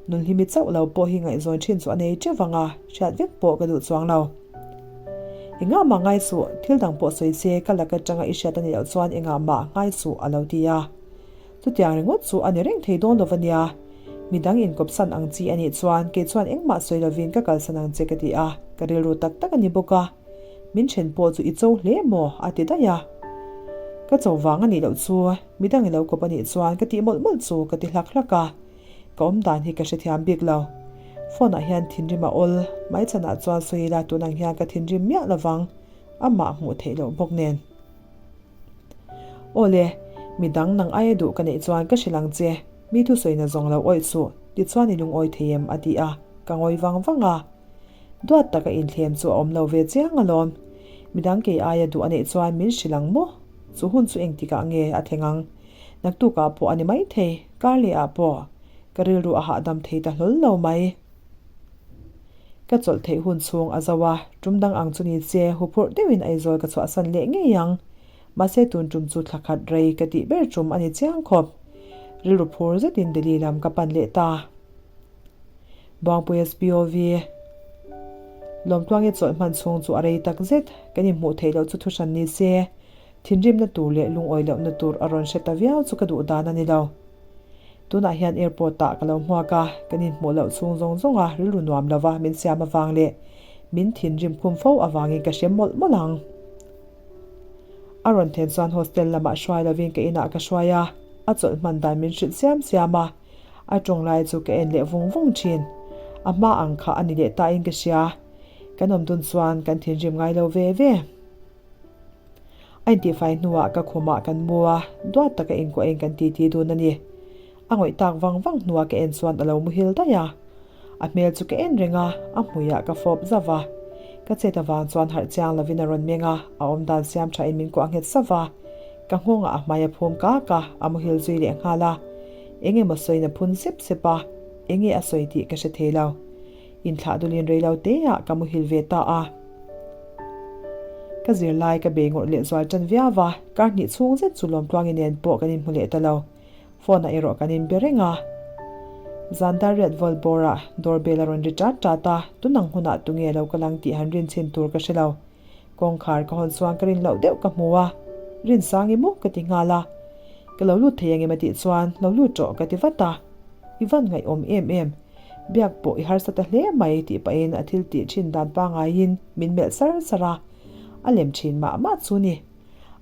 Nunhlimi chauh lo pawh hi ngaihzawn thin chu a nei teuh vang a, hriat vek pawh ka duh chuang lo. Engah mah ngai suh, thil dang pawh sawi se ka lak atanga i hriat a nih loh chuan engah mah ngai suh a lo ti a. Chutiang ringawt chu a ni reng thei dawn lo ania. Midang inkawpsan ang chi a nih chuan kei chuan engmah sawi lovin ka kalsan ang che ka ti a, ka rilru tak tak a ni bawk a. Min then pawh chu i cho hle maw? a ti daih a. Ka cho vang a nih loh chu midang i lo kawp a nih chuan ka tih mawlh mawlh chu ka ti hlak hlak a. Ka awm dan hi ka hrethiam bik lo. Phone ah hian thinrim a awl, hmaichhanah chuan sawi ila tun ang hian ka thinrim miah lovang, amah hmuh theih loh bawk nen. Aw le, midang nang aia duh ka neih chuan ka hrilh ang che, mi thusawina zawng lo awih suh, tichuan i lungawi thei em? a ti a, ka ngawi vang vang a. Duat taka inthlem chu a awm lo ve chiang alawm. Midang kei aia duh a neih chuan min hrilh ang maw? Chu hun chu engtikah nge a thleng ang? Naktukah pawh a ni maithei, kar lehah pawh. Ka rilru a hahdam thei ta hlawl lo mai. Ka chawlh theih hun chhung a zo a, tum dang ang chu ni che, huphurh deuhin Aizawl ka chhuahsan leh ngei ang. Mahse tun tum chu thla khat rei ka tih ber tum a ni chiang khawp. Rilru phur zetin Delhi lam ka pan leh ta. Buangpui SPOV. Lawmtluangi chawlh hman chhung chu a rei tak zet, kan inhmuh theih loh chu thuhran ni se, thinrimna tur leh lungawi lohna tur a rawn hre ta viau chu ka duh dan a ni lo. Tunah hian airport ah ka lo hmuak a, kan inhmuh loh chhung zawng zawng a rilru nuam lova min siam avang leh min thinrim khum fo avangin ka hre mawlh mawlh ang. A rawn then chuan hostel lamah hruai lovin ka inah ka hruai a, a chawlh hman dan min hrilh siam siam a, a tawng lai chu ka en leh vung vung thin. A hma ang kha a ni leh ta in ka hria. Kan awm dun chuan kan thinrim ngai lo ve ve. A intihfai hnuah ka khumah kan mu a, duat taka inkuahin kan titi dun a ni. A ngawih tak vang vang hnuah ka en chuan a lo muhil daih a. A hmel chu ka en reng a, a hmuiah ka fawp zauh a. Ka chet avang chuan harh chiang lovin a rawn meng a, a awmdan siam thain min kuah nghet sauh a. Ka nghawngah a hmai a phum kak a, a muhil zui leh nghal a. Eng emaw sawiin a phun sep sep a, eng nge a sawi tih ka hre thei lo. Inthlah dulin rei lo teah ka muhil ve ta a. Ka zirlai ka bei ngawrh leh zual tan viau a, kar hnih chhung zet chu Lawmtluangi nen pawh kan inhmu leh ta lo. Phone ah erawh kan inbe reng a. Zan dar riat vawl bawr ah door bell a rawn ri ṭat ṭat a, tunang hunah tunge lo ka lang tih han rin chhin tur ka hre lo. Kawngkhar ka hawn chuan ka rin loh deuh ka hmu a, Rin sang i maw ka ti nghal a. Ka lo lut thei angem a tih chuan lo lut rawh ka ti vat a. I van ngaihawm em em. Biak pawh i harsa ta hle mai tih pahin a thil tih thin dan pangaiin min melh sar sar a. A lem thin mah mah chu ni.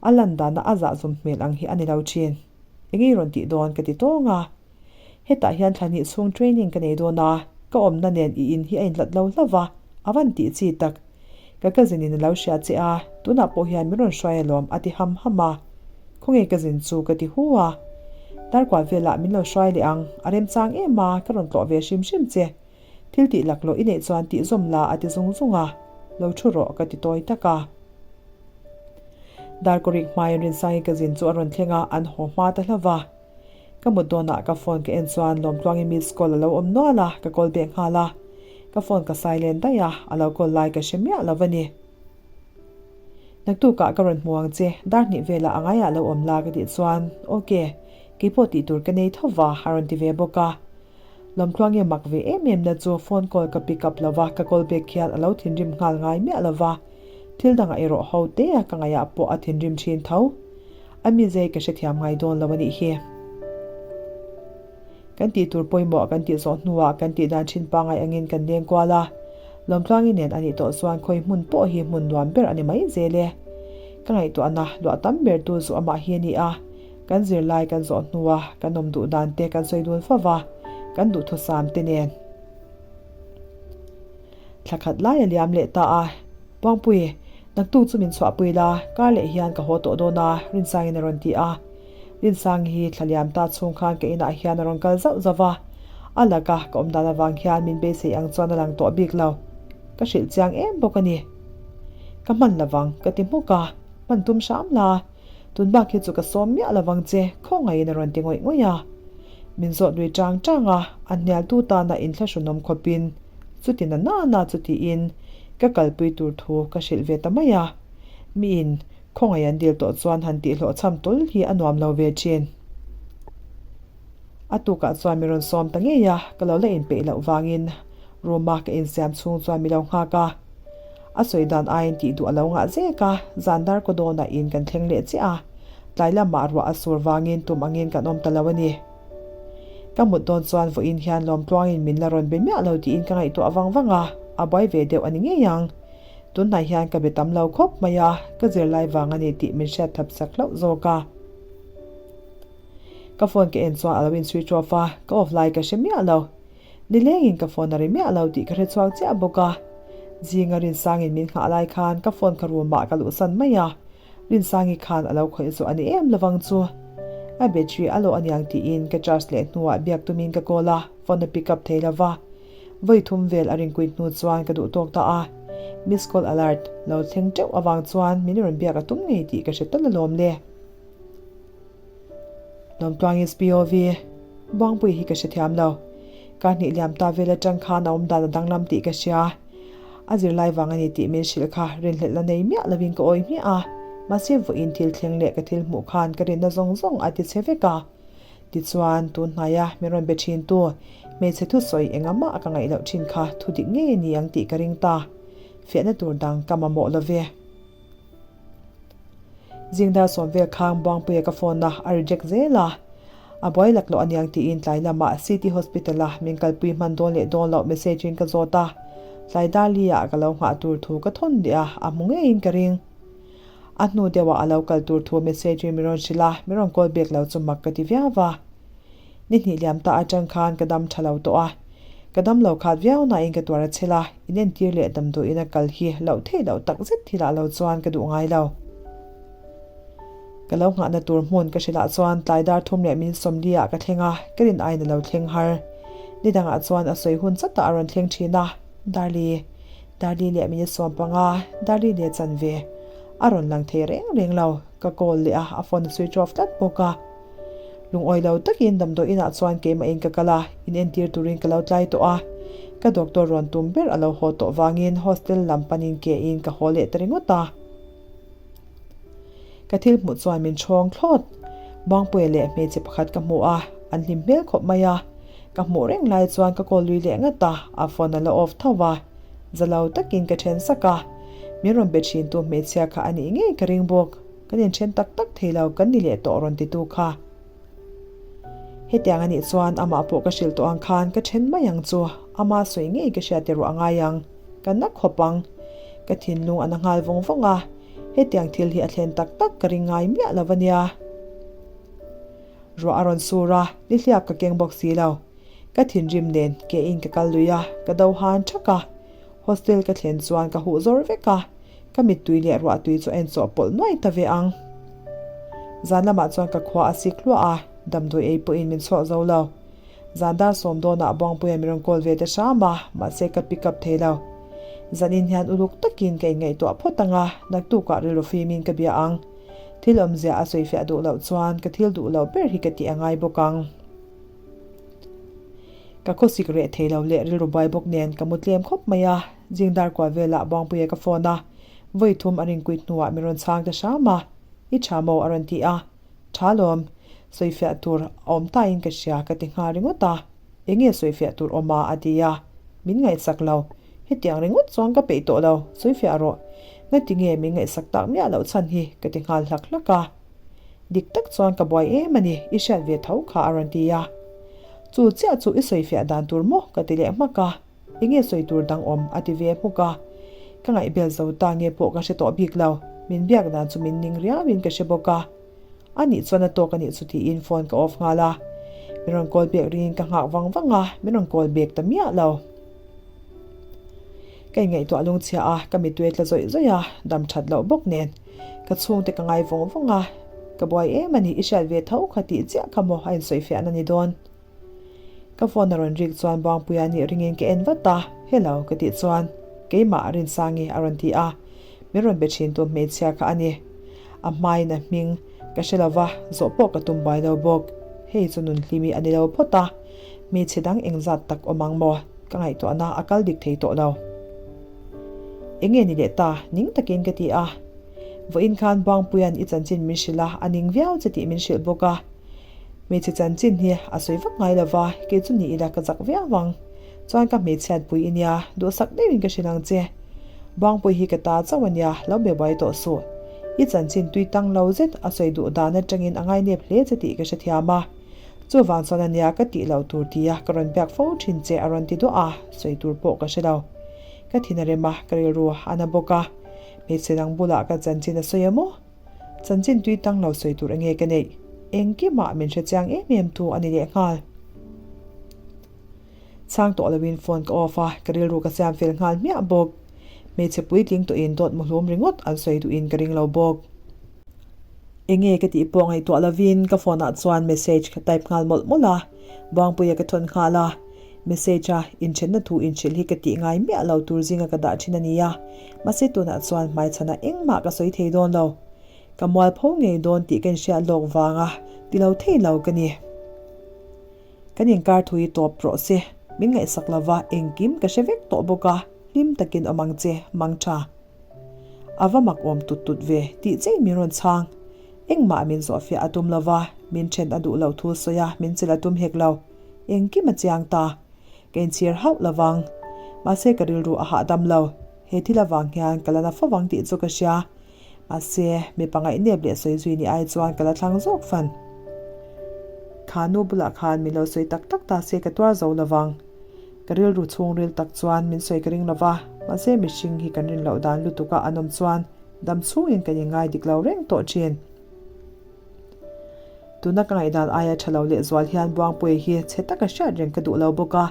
A lan dana a zahzum hmel ang hi a ni lo thin. Eng ei rawn tih dawn ka ti tawng a. Hetah hian thla hnih chhung training ka nei dawn a, ka awmna nen i in hi a inhlat lo hlauh va, a van tih chi tak. Ka cousin in a lo hria che a, tunah pawh hian min rawn hruai alawm a ti ham ham a. Khawnge cousin chu ka ti hu a. Darkual velah min lo hruai leh ang, a remchang em a, ka rawn tlawh ve hrim hrim che. Thil tih laklawh i neih chuan tih zawm la a ti zung zung a, lo thu rawh ka ti tawi tak a. Darkawrik hmaiin Rinsangi cousin chu a rawn thleng a, an haw hma ta hlauh va. Ka mut dawnah ka phone ka en chuan Lawmtluangi miss call a lo awm nual a, ka call beh nghal a. Ka phone ka silent daih a, a lo call lai ka hre miah lo a ni. Naktukah ka rawn hmu ang che, dar hnih velah a ngaiah lo awm la ka tih chuan, Ok, keipawh tih tur ka nei tho va a rawn ti ve bawk a. Lawmtluangi a mak ve em em na chu phone call ka pick up lo va, ka call back hian a lo thinrim nghal ngai miah lo va, thil dangah erawh ho te a ka ngaihah pawh a thinrim thin tho. A mizei ka hrethiam ngai dawn lo a nih hi. Kan tih tur pawimawh kan tih zawh hnuah kan tih dan thin pangai angin kan leng kual a, Lawmtluangi nen a nih tawh chuan khawi hmun pawh hi hmun nuam ber a ni mai zel e. Ka ngaihtuahna luah tam ber tu zu amah hi a ni a, kan zirlai kan zawh hnua kan awm duh dan te kan sawi dun fo va, kan duhthusam te nen. Thla khat lai a liam leh ta a, Puangpui, naktuk chu min chhuahpui la, kar leh hian ka haw tawh dawn a, Rinsangin a rawn ti a. Rinsangi hi thla liam ta chhung khan ka inah hian a rawn kal zauh zauh va, a laka ka awm dan avang hian min beisei ang chuan a lang tawh bik lo. Ka hrilh chiang em bawk a ni. Ka hman lovang, ka ti hmuk a, hman tum hram la. Tun bak hi chu ka sawm miah lovang che, khawngaihin a rawn ti ngawih ngawih a. Min zawt lui chang chang a, a hnialtu tana inthlahrunawm khawpin chuti na na na chu tiin ka kalpui tur thu ka hrilh ve ta mai a. Miin khawngaih an dil tawh chuan han tihhlawhchham tul hi a nuam lo ve thin. A tukah chuan mi rawn sawm ta ngei a, ka lo la inpeih loh vangin room-a ka insiam chhung chuan mi lo nghak a. A sawi dan aiin tih duh a lo ngah zek a, zan dar kaw dawnah in kan thleng leh chiah a, tlai lamah ruah a sur vangin tum angin kan awm ta lo a ni. Ka mut dawn chuan vawiin hian lawmtluangin min la rawn be miah lo tiin ka ngaihtuah vang vang a, a buai ve deuh a ni ngei ang. Tunhnai hian ka be tam lo khawp mai a, ka zirlai vang a ni tih min hriat thap sak hlauh zawk a. Ka phone ka en chuan a lo in switch off a, ka off lai ka hre miah lo. Nilengin ka phone a ri miah lo tih ka hre chhuak chiah bawk a. Zinga Rinsangin min nghah lai khan ka phone ka room ah ka luhsan mai a. Rinsangi khan a lo khawih zawh a ni em lovang chu. A battery a lawh aniang tiin ka charge leh hnuah biak tumin ka call a, phone a pick up thei lova. Vawi thum vel a rinkuit hnu chuan ka duh tawk ta a. Miss call alert lo thleng teuh avang chuan min rawn biak a tum ngei tih ka hre tal alawm le. Lawmtluangin SPOV, Buangpui hi ka hrethiam lo. Kar hnih liam ta vel atang khan a awm dan a danglam tih ka hria. A zirlai vang a ni tih min hrilh kha rinhlelh la nei miah lovin ka awi hmiah a. Mahse vawiin thil thleng leh ka thil hmuh khan ka rinna zawng zawng a ti che vek a. Tichuan, tun hnaia min rawn be thin tu hmeichhe thusawi engah mah ka ngaih loh thin kha thu dik ngei a ni ang tih ka ring ta. Fiahna tur dang ka mamawh lo ve. Zingdar sawm vel khang Buangpuia ka phone a, a reject zel a. A buai lak loh aniang tiin tlai lamah City Hospital a min kalpui hman dawn leh dawn loh message in ka zawt a. Tlai dar li ah ka lo nghah tur thu ka thawn leh a, a hmu ngeiin ka ring. A hnu deuhah a lo kal tur thu message in min rawn hrilh a, min rawn call back lo chu mak ka ti viau va. Ni hnih liam ta atang khan ka dam tha lo tawh a, ka dam lo khat viau nain ka tuar a chhel a, inentir leh damdawiin a kal hi loh theih loh tak zet thilah lo chuan ka duh ngai lo. Ka lo nghahna tur hmun ka hrilh ah chuan tlai dar thum leh min sawmli ah ka thleng a, ka rin aiin a lo thleng har. Ni dangah chuan a sawi hun chatah a rawn thleng thin a, Darli, Darli leh min sawm panga, Darli leh chanve a rawn lang thei reng reng lo, ka call leh a, a phone a switch off tlat bawk a. Lungawi lo takin damdawi inah chuan keimah in ka kal a, in entir turin ka lo tlai tawh a. Ka doctor rawn tum ber a lo haw tawh vangin hostel lam panin ke in ka haw leh ta ringawt a. Ka thil hmuh chuan min chhawng thlawt. Buangpuia leh hmeichhe pakhat ka hmu a, an hlim hmel khawp mai a. Ka hmuh reng lai chuan ka call lui leh ngat a, a phone a la off tho va. Za lo takin ka then sak a. Min rawn be thin tu hmeichhia kha a nih ngei ka ring bawk. Kan inthen tak tak thei lo, kan ni leh tawh rawn titu kha. Hetiang a nih chuan amah pawh ka hrilh tawh ang khan ka then mai ang chu, ama sawi ngei ka hriat erawh a ngai ang, ka na khawp ang. Ka thinlung a na nghal vawng vawng a, hetiang thil hi a thlen tak tak ka ring ngai miah lo a nia. Ruah a rawn sur a, nihliap ka keng bawk si lo. Ka thinrim nen ke in ka kal lui a, ka do han thak a. Hostel ka thlen chuan ka huh zawr vek a, ka mittui leh ruahtui chu a inchawh pawlh nuai ta ve ang. Zan lamah chuan ka khua a sik hluah a, damdawi ei pawhin min chhuak zo lo. Zan dar sawm dawnah Buangpuia min rawn call ve ta hram a, mahse ka pick up thei lo. Zanin hian uluk takin ka inngaihtuah phawt ang a, naktukah rilru fimin ka bia ang. Thil awmzia a sawifiah duh loh chuan ka thil duh loh ber hi ka tih a ngai bawk ang. Ka khawsik reh thei lo leh rilru buai bawk nen ka mu tlem khawp mai a, zing dar kual velah Buangpuia ka phone a, vawi thum a rinkuit hnuah min rawn chhang ta hram a, I tha maw a rawn ti a, Tha lawm, sawifiah tur a awm tain ka hria ka ti nghal ringawt a, Enge sawifiah tur awm a a ti a, min ngaihsak lo, hetiang ringawt chuan ka peih tawh lo, sawifiah rawh, ngatinge min ngaihsak tak miah loh chhan hi ka ti nghal hlak hlak a. Dik tak chuan ka buai em a ni, i hriat ve tho kha a rawn ti a. Chu chiah chu i sawifiah dan tur maw ka ti leh hmak a, enge sawi tur dang awm a ti ve hmuk a. Ka ngaihbel zo ta nge pawh ka hre tawh bik lo, min biak dan chu min ning riauin ka hre bawk a. A nih chuan a tawk a nih chu tiin phone ka off nghal a. Min rawn call bek ringin ka nghak vang vang a, min rawn call bek ta miah lo. Ka inngaihtuah lungchhia a, ka mittui a tla zawih zawih a, dam that loh bawk nen. Ka chhungte ka ngai vawng vawng a, ka buai em a ni, i hriat ve tho kha tih chiah kha maw a insawifiahna ni dawn. Ka phone a rawn rik chuan Buangpuia nih ringin ka en vat a, Hello ka tih chuan keimah Rinsangi a rawn ti a, min rawn be thin tu hmeichhia kha a ni. A hmain a hming ka hre lo va, zawh pawh ka tum buai lo bawk. Hei chu Nunhlimi a ni lo phawt a, hmeichhe dang engzat tak awm ang maw? Ka ngaihtuahna a kal dik thei tawh lo. Enge ni leh ta? Ning takin ka ti a. Vawiin khan Buangpuia'n i chanchin min hrilh a, a ning viau che tih min hrilh bawk a. Hmeichhe chanchin hi a sawi vak ngai lo va, kei chu ni ila ka zak viau ang. Chuan ka hmeichhiatpui i nia, duhsak deuhin ka hrilh ang che. Buangpui hi ka ta chauh a nia, lo be buai tawh suh. I chanchin tui tang lo zet a sawi duh dan atangin a ngainep hle che tih ka hrethiam a. Chuvang chuan a nia ka tih loh tur tia ka rawn biak fo thin che a rawn ti duah a, sawi tur pawh ka hre lo. Ka thin a rem a, ka rilru a na bawk a. Hmeichhe dang bulah ka chanchin a sawi a maw? Chanchin tui tang lo sawi tur enge ka neih? Engkimah min hre chiang em em tu a ni leh nghal. Chhang tawh loin phone ka off a, ka rilru ka siam fel nghal hmiah bawk. Hmeichhe puitling tawhin dawt muhlum ringawt an sawi duhin ka ring lo bawk. Enge ka tih pawh ngaihtuah lovin ka phone ah chuan message ka type nghal mawlh mawlh a, Buangpuia ka thawn nghal a. Message a inthenna thu inhrilh hi ka tih ngai miah lo tur zinga ka dah thin a ni a, mahse tunah chuan hmaichhanah engmah ka sawi thei dawn lo. Ka mualpho ngei dawn tih ka inhriat lawk vanga ti lo thei lo ka ni. Kan inkar thu hi tawp rawh se, min ngaihsak lova engkim ka hre vek tawh bawk a, hlim takin awm ang che, mang tha. A va mak awm tut tut ve tih chein min rawn chhang. Engmah min zawhfiah a tum lova, min then a duh loh thu sawi a, min chelh a tum hek lo. Engkim a chiang ta. Ka inchhir hauh lovang. Mahse ka rilru a hahdam lo. He thil avang hian ka la na fo vang tih chu ka hria. Mahse, mipa ngaihnep leh sawi zui ni ai chuan ka la thlang zawk fan. Kha nu bulah khan min lo sawi tak tak ta se ka tuar zo lovang. Ka rilru chhungril tak chuan min sawi ka ring lova, mahse mihring hi kan rin loh dan lutuka an awm chuan dam chhungin kan inngai dik lo reng tawh thin. Tuna ka ngaihdan aia tha lo lehzual hian Buangpuia hi chhe taka hriat reng ka duh lo bawk a,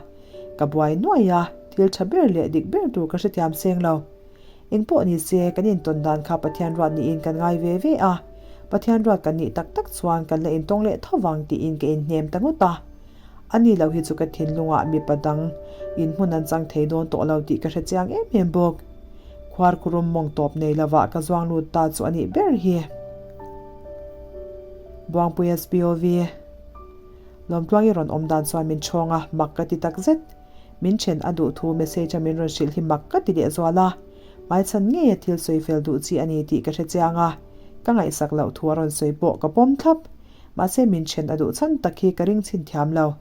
ka buai nuai a, thil tha ber leh dik ber tur ka hrethiam seng lo. Engpawh ni se, kan intawn dan kha Pathian ruat niin kan ngai ve ve a, Pathian ruat kan nih tak tak chuan kan la intawng leh tho vang tiin ka inhnem ta ngawt a. Ani lo hi chu ka thinlungah mipa dang inhmun an chang thei dawn tawh lo tih ka hre chiang em em bawk. Khuarkhurum mawng tawp nei lovah ka zuang lut ta chu a nih ber hi. Buangpui SPOV. Lawmtluangi rawn awm dan chuan min chhawng a, mak ka ti tak zet. Min then a duh thu message a min rawn hrilh hi mak ka ti leh zual a, hmaichhan ngei a thil sawi fel duh chi a ni tih ka hre chiang a, ka ngaihsak loh thu a rawn sawi pawh ka pawm thlap. Mahse min then a duh chhan tak hi ka ring chhin thiam lo.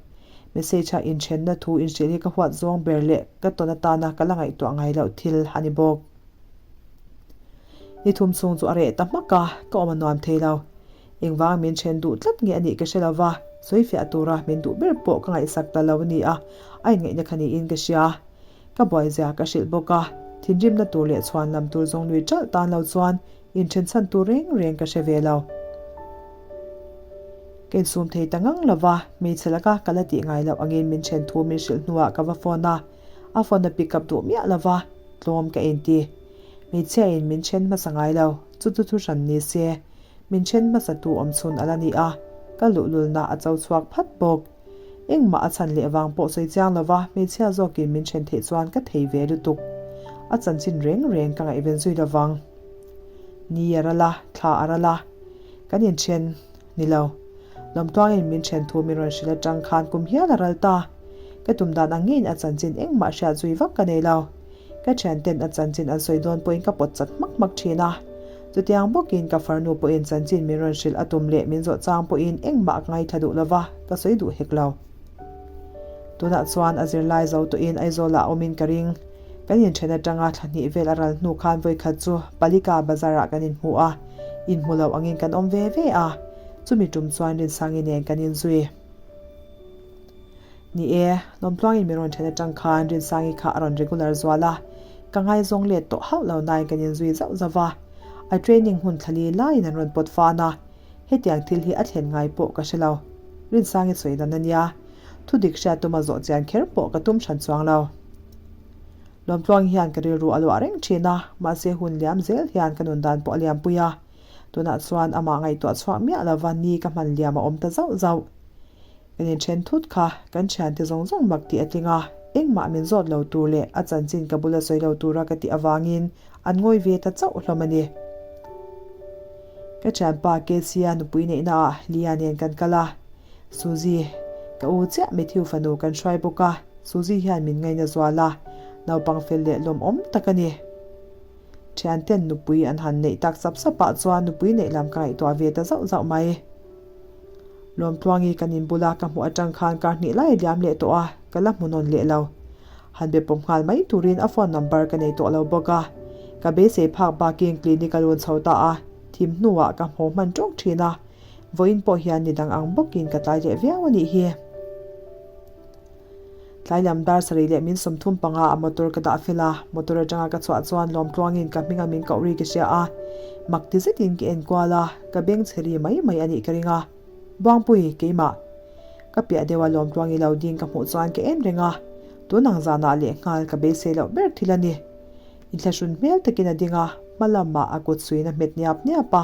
Message a inthenna thu inhrilh hi ka huat zawng ber leh ka tawn atana ka la ngaihtuah ngai loh thil a ni bawk. Ni thum chhung chu a reh ta hmak a, ka awm a nuam thei lo. Engvang min then duh tlat nge a nih ka hre lo va, sawifiah tura min duh ber pawh ka ngaihsak ta lo a ni a, a inngaihna kha niin ka hria. Ka buaizia ka hrilh bawk a, thinrimna tur leh chhuan lam tur zawng nui ṭalh tan lo chuan inthen chhan tur reng reng ka hre ve lo. Ka insum thei ta ngang lo va, hmeichhe laka ka la tih ngai loh angin min then thu min hrilh hnuah ka va phone a, a phone a pick up duh miah lo va, tlawm ka inti. Hmeichhiain min then hmasa ngai lo, chu chu thu hran ni se. Min then hmasa tu awm chhun a la ni a, ka luhlulna a cho chhuak phat bawk. Engmah a chhan leh vang pawh sawi chiang lova hmeichhia zawkin min then theih chuan ka thei ve lutuk. A chanchin reng reng ka ngaihven zui lovang. Ni a ral a, thla a ral a. Kan inthen ni lo. Lawmtluangin min then thu min rawn hrilh atang khan kum hial a ral ta. Ka tum dan ang ngeiin a chanchin engmah hriat zui vak ka nei lo. Ka thianten a chanchin an sawi dawn pawhin ka pawt chat hmak hmak thin a. Chutiang bawkin ka farnu pawhin chanchin min rawn hrilh a tum leh min zawh chang pawhin engmah ka ngaithla duh lova, ka sawi duh hek lo. Tunah chuan a zirlai zo tawhin Aizawlah a awmin ka ring. Kan inthen atanga thla hnih vel a ral hnu khan vawikhat chu Palika Bazar-ah kan inhmu a, inhmu lo angin kan awm ve ve a. Chumi tum chuan Rinsangi nen kan inzui. Ni e, Lawmtluangin min rawn then atang khan Rinsangi kha a rawn regular zual a, ka ngaizawng let tawh hauh lo nain kan inzui zauh zauh va. A training hun thlali laiin an rawn pawt fan a, hetiang thil hi a thlen ngai pawh ka hre lo. Rinsangi sawi dan a nia, thu dik hriat tuma zawh chian kher pawh ka tum hran chuang lo. Lawmtluangi hian ka rilru a luah reng thin a, mahse hun liam zel hian ka nun dan pawh a liampui a, tunah chuan amah ngaihtuah chhuak miah lova ni ka hman liam a awm ta zauh zauh. Kan inthen thut kha kan thiante zawng zawng mak tih a tling a, engmah min zawt lo tur leh a chanchin ka bula sawi lo tura ka tih avangin an ngawi ve ta chauh hlawm a ni. Ka thianpa Casey-a nupui neihnaah Lia nen kan kal a, Suzy, ka u chiah Matthew fanu kan hruai bawk a, Suzy hian min ngaina zual a, naupang fel leh lawmawm tak a ni. Thianten nupui an han neih tak sap sapah chuan nupui neih lam ka ngaihtuah ve ta zauh zauh mai. Lawmtluangi kan in bula ka hmuh atang khan kar hnih lai a liam leh tawh a, ka la hmu nawn leh lo. Han be pawp nghal mai turin a phone number ka nei tawh lo bawk a. Ka beisei phak bakin clinic a lun chho ta a, thim hnuah ka hmu hman tawk thin a. Vawiin pawh hian ni dang ang bawkin ka tlai leh viau a nih hi. Tlai lam dar sarih leh min 35 a motor ka dah fel a, motor atanga ka chhuah chuan Lawmtluangin ka hminga min koh ri ka hria a, mak ti zetin ka enkual a, ka beng chhe ri mai mai a nih ka ring a. Buangpui, keimah. Ka piah deuh a Lawmtluangi lo ding ka hmuh chuan ka en reng a, tun ang zanah lehnghal ka beisei loh ber thil a ni. Inthlahrun hmel takin a ding a, hma lamah a kut suiin a hmet niap niap a.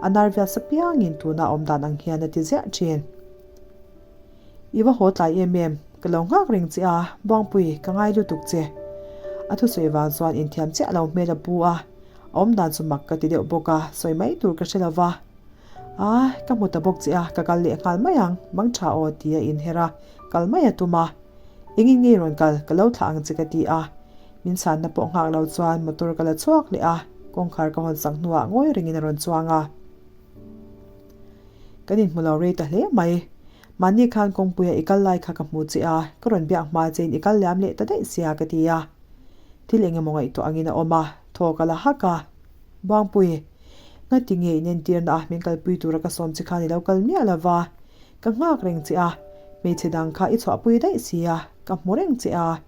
A nervous apiangin tuna awm dan ang hian a ti ziah thin. I va haw tlai em em, ka lo nghak reng che a, Buangpui, ka ngai lutuk che. A thusawi vang chuan inthiam chiah lo hmel a pu a, a awm dan chu mak ka ti deuh bawk a, sawi mai tur ka hre lo va. A, ka hmu ta bawk che a, ka kal leh nghal mai ang, mang tha aw ti a inher a, kal mai a tum a. Engin nge rawn kal, ka lo thlah ang che ka ti a. Min chhanna pawh nghak lo chuan motor ka la chhuak leh a, kawngkhar ka hawn sak hnuah ngawi rengin a rawn chuang a. Kan inhmu lo rei ta hle mai. Mahni khan kawngpuia i kal lai kha ka hmu che a, ka rawn biak hma chein i kal liam leh ta daih sia ka ti a. Thil eng emaw ngaihtuah angin a awm a, thaw ka la hak a. Buangpui, ngati nge in entirna a min kalpui tura ka sawm che khan i lo kal miah lo va, ka nghak reng che a, hmeichhe dang kha i chhuahpui daih sia, ka hmu reng che a,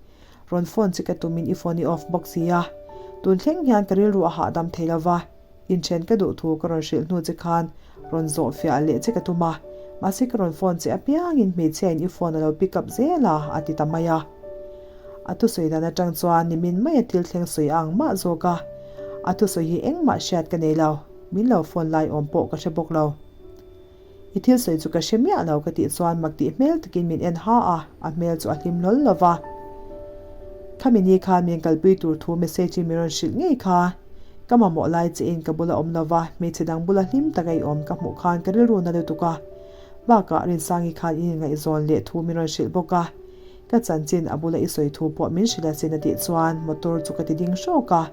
rawn phone che ka tumin i phone i off bawk sia, tun thleng hian ka rilru a hahdam thei lo va, Inthen ka duh thu ka rawn hrilh hnu che khan rawn zawh fiah leh che ka tum a, mahse ka rawn phone che apiangin hmeichhiain i phone a lo pick up zel a, a ti ta mai a. A thusawi dan atang chuan nimin maia thil thleng sawi a ang mah zawk a, a thusawi hi engmah hriat ka nei lo, min lo phone lai awm pawh ka hre bawk lo. I thil sawi chu ka hre miah lo ka tih chuan mak tih hmel takin min en ha a, a hmel chu a hlim hlawl lo va. Khami ni khan min kalpui tur thu message in min rawn hrilh ngei kha. Ka mamawh lai che in ka bula awm lo va, hmeichhe dang bula hlim taka i awm ka hmuh khan ka rilru na lutuk a. Bakah Rinsangi khan in inngaihzawn leh thu min rawn hrilh bawk a. Ka chanchin a bula i sawi thu pawh min hrilh asin a tih chuan motor chu ka ti ding hrawk a.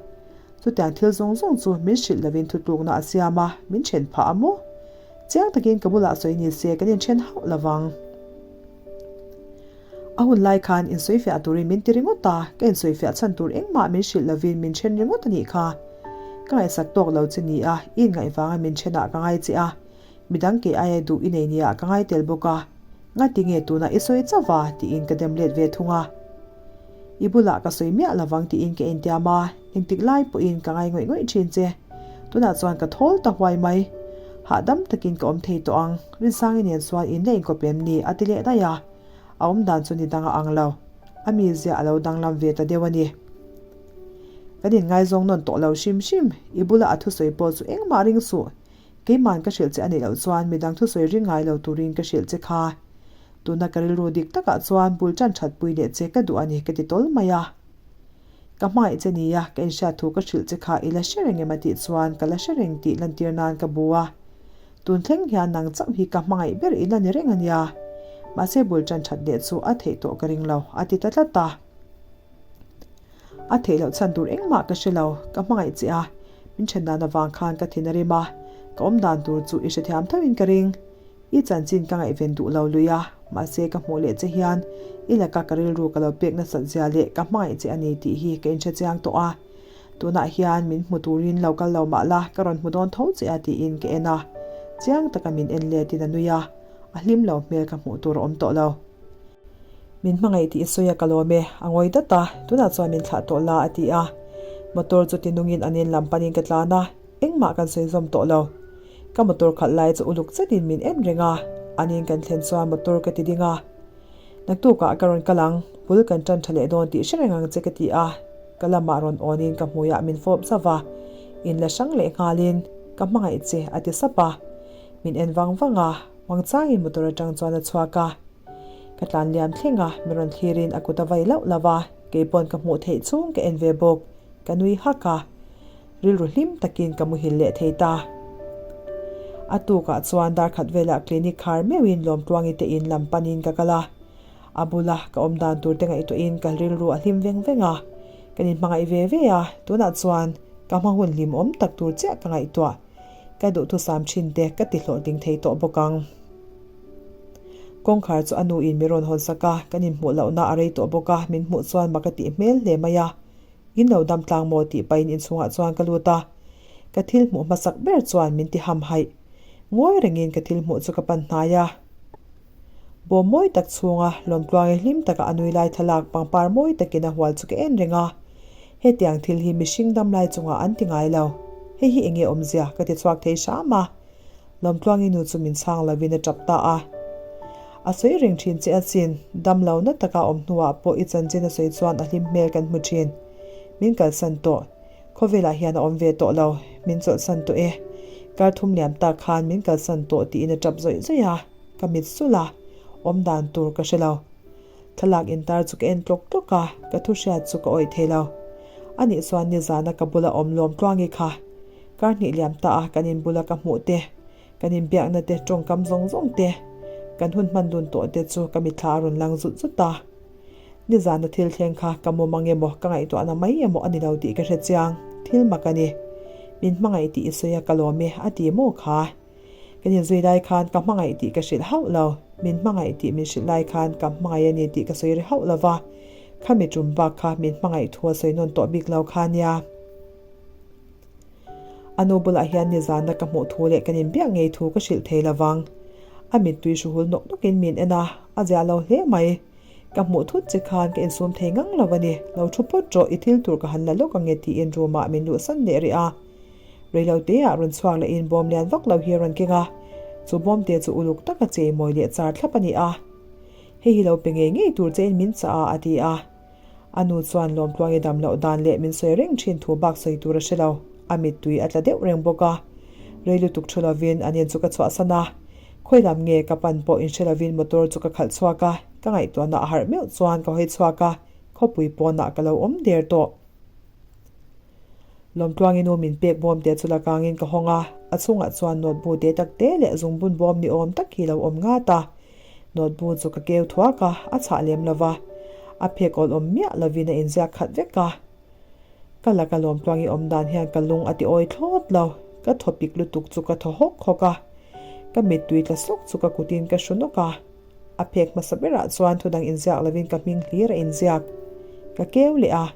Chutiang thil zawng zawng chu min hrilh lovin thutlukna a siam a, min then phah a maw? Chiang takin ka bulah sawi ni se kan inthen hauh lovang. A hun lai khan insawifiah turin min ti ringawt a, ka insawifiah chhan tur engmah min hrilh lovin min then ringawt a nih kha. Ka ngaihsak tawk lo che ni a, i inngaih vanga min thenah ka ngai che a, Midang kei aia duh i nei nia ka ngai tel bawk a, ngati nge tunah i sawi chauh va tiin ka dem let ve thung a. I bulah ka sawi miah lovang tiin ka intiam a, engtik lai pawhin ka ngai ngawih ngawih thin che. Tunah chuan ka thawl ta huai mai. Hahdam takin ka awm thei tawh ang, Rinsangi nen chuan in la inkawp em ni a ti leh daih a. A awm dan chu ni dang a ang lo. A mizia a lo danglam ve ta deuh a ni. Kan inngaizawng nawn tawh lo hrim hrim, i bula a thusawi pawh chu engmah ring suh. Keiman ka hrilh che a nih loh chuan midang thusawi ring ngai lo turin ka hrilh che kha. Tuna ka rilru dik takah chuan bul tan that pui leh che ka duh a ni ka ti tawl mai a. Ka hmangaih che nia ka inhriat thu ka hrilh che kha i la hre reng em a tih chuan ka la hre reng tih lantir nan ka bu a. Tun thleng hian nang chauh hi ka hmangaih ber i la ni reng a nia. Mahse bul tan that leh chu a theih tawh ka ring lo a ti ta tlat a. A theih loh chhan tur engmah ka hre lo, ka hmangaih che a, min then dan avang khan ka thin a rim a, ka awm dan tur chu i hrethiam thoin ka ring. I chanchin ka ngaihven duh lo lui a, mahse ka hmuh leh che hian i laka ka rilru ka lo pek nasat zia leh ka hmangaih che a ni tih hi ka inhre chiang tawh a. Tunah hian min hmu turin lo kal lo mah la, ka rawn hmu dawn tho che a tiin ka en a, chiang taka min en letin a nui a, a hlim lo hmel ka hmuh tur a awm tawh lo. Min hmangaih tih i sawi a ka lawm e, a ngawi dat a, tunah chuan min thlah tawh la a ti a. Motor chu tinungin an in lam panin ka tlan a, engmah kan sawi zawm tawh lo. Ka motor khalh lai chu uluk zetin min en reng a, an in kan thlen chuan motor ka ti ding a. Naktukah ka rawn kal ang, bul kan tan tha leh dawn tih hre reng ang che ka ti a, ka lamah rawn awnin ka hmuiah min fawp zauh a, in la hrang leh nghalin ka hmangaih che a ti sap a. Min en vang vang a, Wangchangin motor atang chuan a chhuak a. Ka tlan liam thleng a, mi rawn thlirin a kut a vai lauh lauh a, keipawn ka hmuh theih chhung ka en ve bawk, ka nui hak a. Rilru hlim takin ka muhil leh thei ta. A tukah chuan dar khat velah clinic khar meuhin Lawmtluangi te in lam panin ka kal a. A bula ka awm dan tur te ngaihtuahin ka rilru a hlim veng veng a. Kan inhmangaih ve ve a, tunah chuan ka hma hun hlimawm tak tur chiah ka ngaihtuah. Ka duhthusam thin te ka ti hlawhtling thei tawh bawk ang. Kawngkhar chu a nu in mi rawn hawn sak a, kan inhmuh lohna a rei tawh bawk a, min hmuh chuan mak a tih hmel hle mai a. In lo dam tlang maw tih pahin inchhungah chuan ka lut a. Ka thil hmuh hmasak ber chuan min ti ham haih. Ngawi rengin ka thil hmuh chu ka pan hnai a. Bawm mawi tak chhunga Lawmtluangi hlim taka a nui lai thlalak pangpar mawi takin a hual chu ka en reng a. Hetiang thil hi mihring dam lai chungah an ti ngai lo. Hei hi enge awmzia ka ti chhuak thei hram a. Lawmtluangi nu chu min chhang lovin a tap ta a. A sawi reng thin che asin, dam lo na taka awm hnuah pawh i chanchin a sawi chuan a hlim hmel kan hmu thin. Min kalsan tawh. Khawvelah hian a awm ve tawh lo, min chawlhsan tawh e. Kar thum liam tak khan min kalsan tawh tiin a tap zawih zawih a, ka mit sulh a, awm dan tur ka hre lo. Thlalak intar chu ka en tlawk tlawk a, ka thu hriat chu ka awih thei lo. Anih chuan nizana ka bula awm lawm tluangi kha kar hnih liam ta a kan inbula ka hmuh te, kan inbiakna te, tawngkam zawng zawng te, kan hun hman dun tawh te chu ka mitthla a rawn lang zut zut a. Nizana thil thleng kha ka mawm ang emaw, ka ngaihtuahna mai emaw a ni lo tih ka hre chiang. Thil mak a ni. Min hmangaih tih i sawi a ka lawm e a ti maw kha? Kan inzui lai khan ka hmangaih tih ka hrilh hauh lo. Min hmangaih tih min hrilh lai khan ka hmangaih a ni tih ka sawi ri hauh lo va. Khami tum bak kha min hmangaih thu a sawi nawn tawh bik lo kha nia. A nu bulah hian nizana ka hmuh thu leh kan inbiak ngei thu ka hrilh thei lo vang. A mittui hruhul nawk nawkin min en a, a zia lo hle mai. Ka hmuh thut che khan ka insum thei ngang lo a ni. Lo thu phawt rawh, i thil tur ka han la lawk ang e tiin room ah min luhsan leh rih a. Reiloteah rawn chhuak lehin bawm lian vak lo hi a rawn keng a, chu bawm te chu uluk taka chei mawi leh char thlap a ni a. Hei hi lo pe ngei ngei tur chein min chah a a ti a. A nu chuan Lawmtluangi dam loh dan leh min sawi reng thin thu bak sawi tur a hre lo. A mittui a tla deuh reng bawk a. Rei lutuk thu lovin an in chu ka chhuahsan a. Khawi lam nge ka pan pawh inhre lovin motor chu ka khalh chhuak a, ka ngaihtuahna a harh meuh chuan ka hawi chhuak a, khawpui pawnah ka lo awm der tawh. Lawmtluangi nu min pek bawm te chu la kangin ka hawng a, a chhungah chuan note bu te tak te leh zungbun bawm ni awm tak hi lo awm ngat a. Note bu chu ka keu thuak a, a chhah lem lo va, a phek awl awm miah lovin a inziak khat vek a. Ka laka Lawmtluangi awm dan hian ka lung a ti awi thlawt lo, ka thaw pik lutuk chu ka thaw hawk hawk a, ka mittui tla sawk chu ka kutin ka hru nawk a. A phek hmasa berah chuan thudang inziak lovin ka hming hlir a inziak. Ka keu leh a.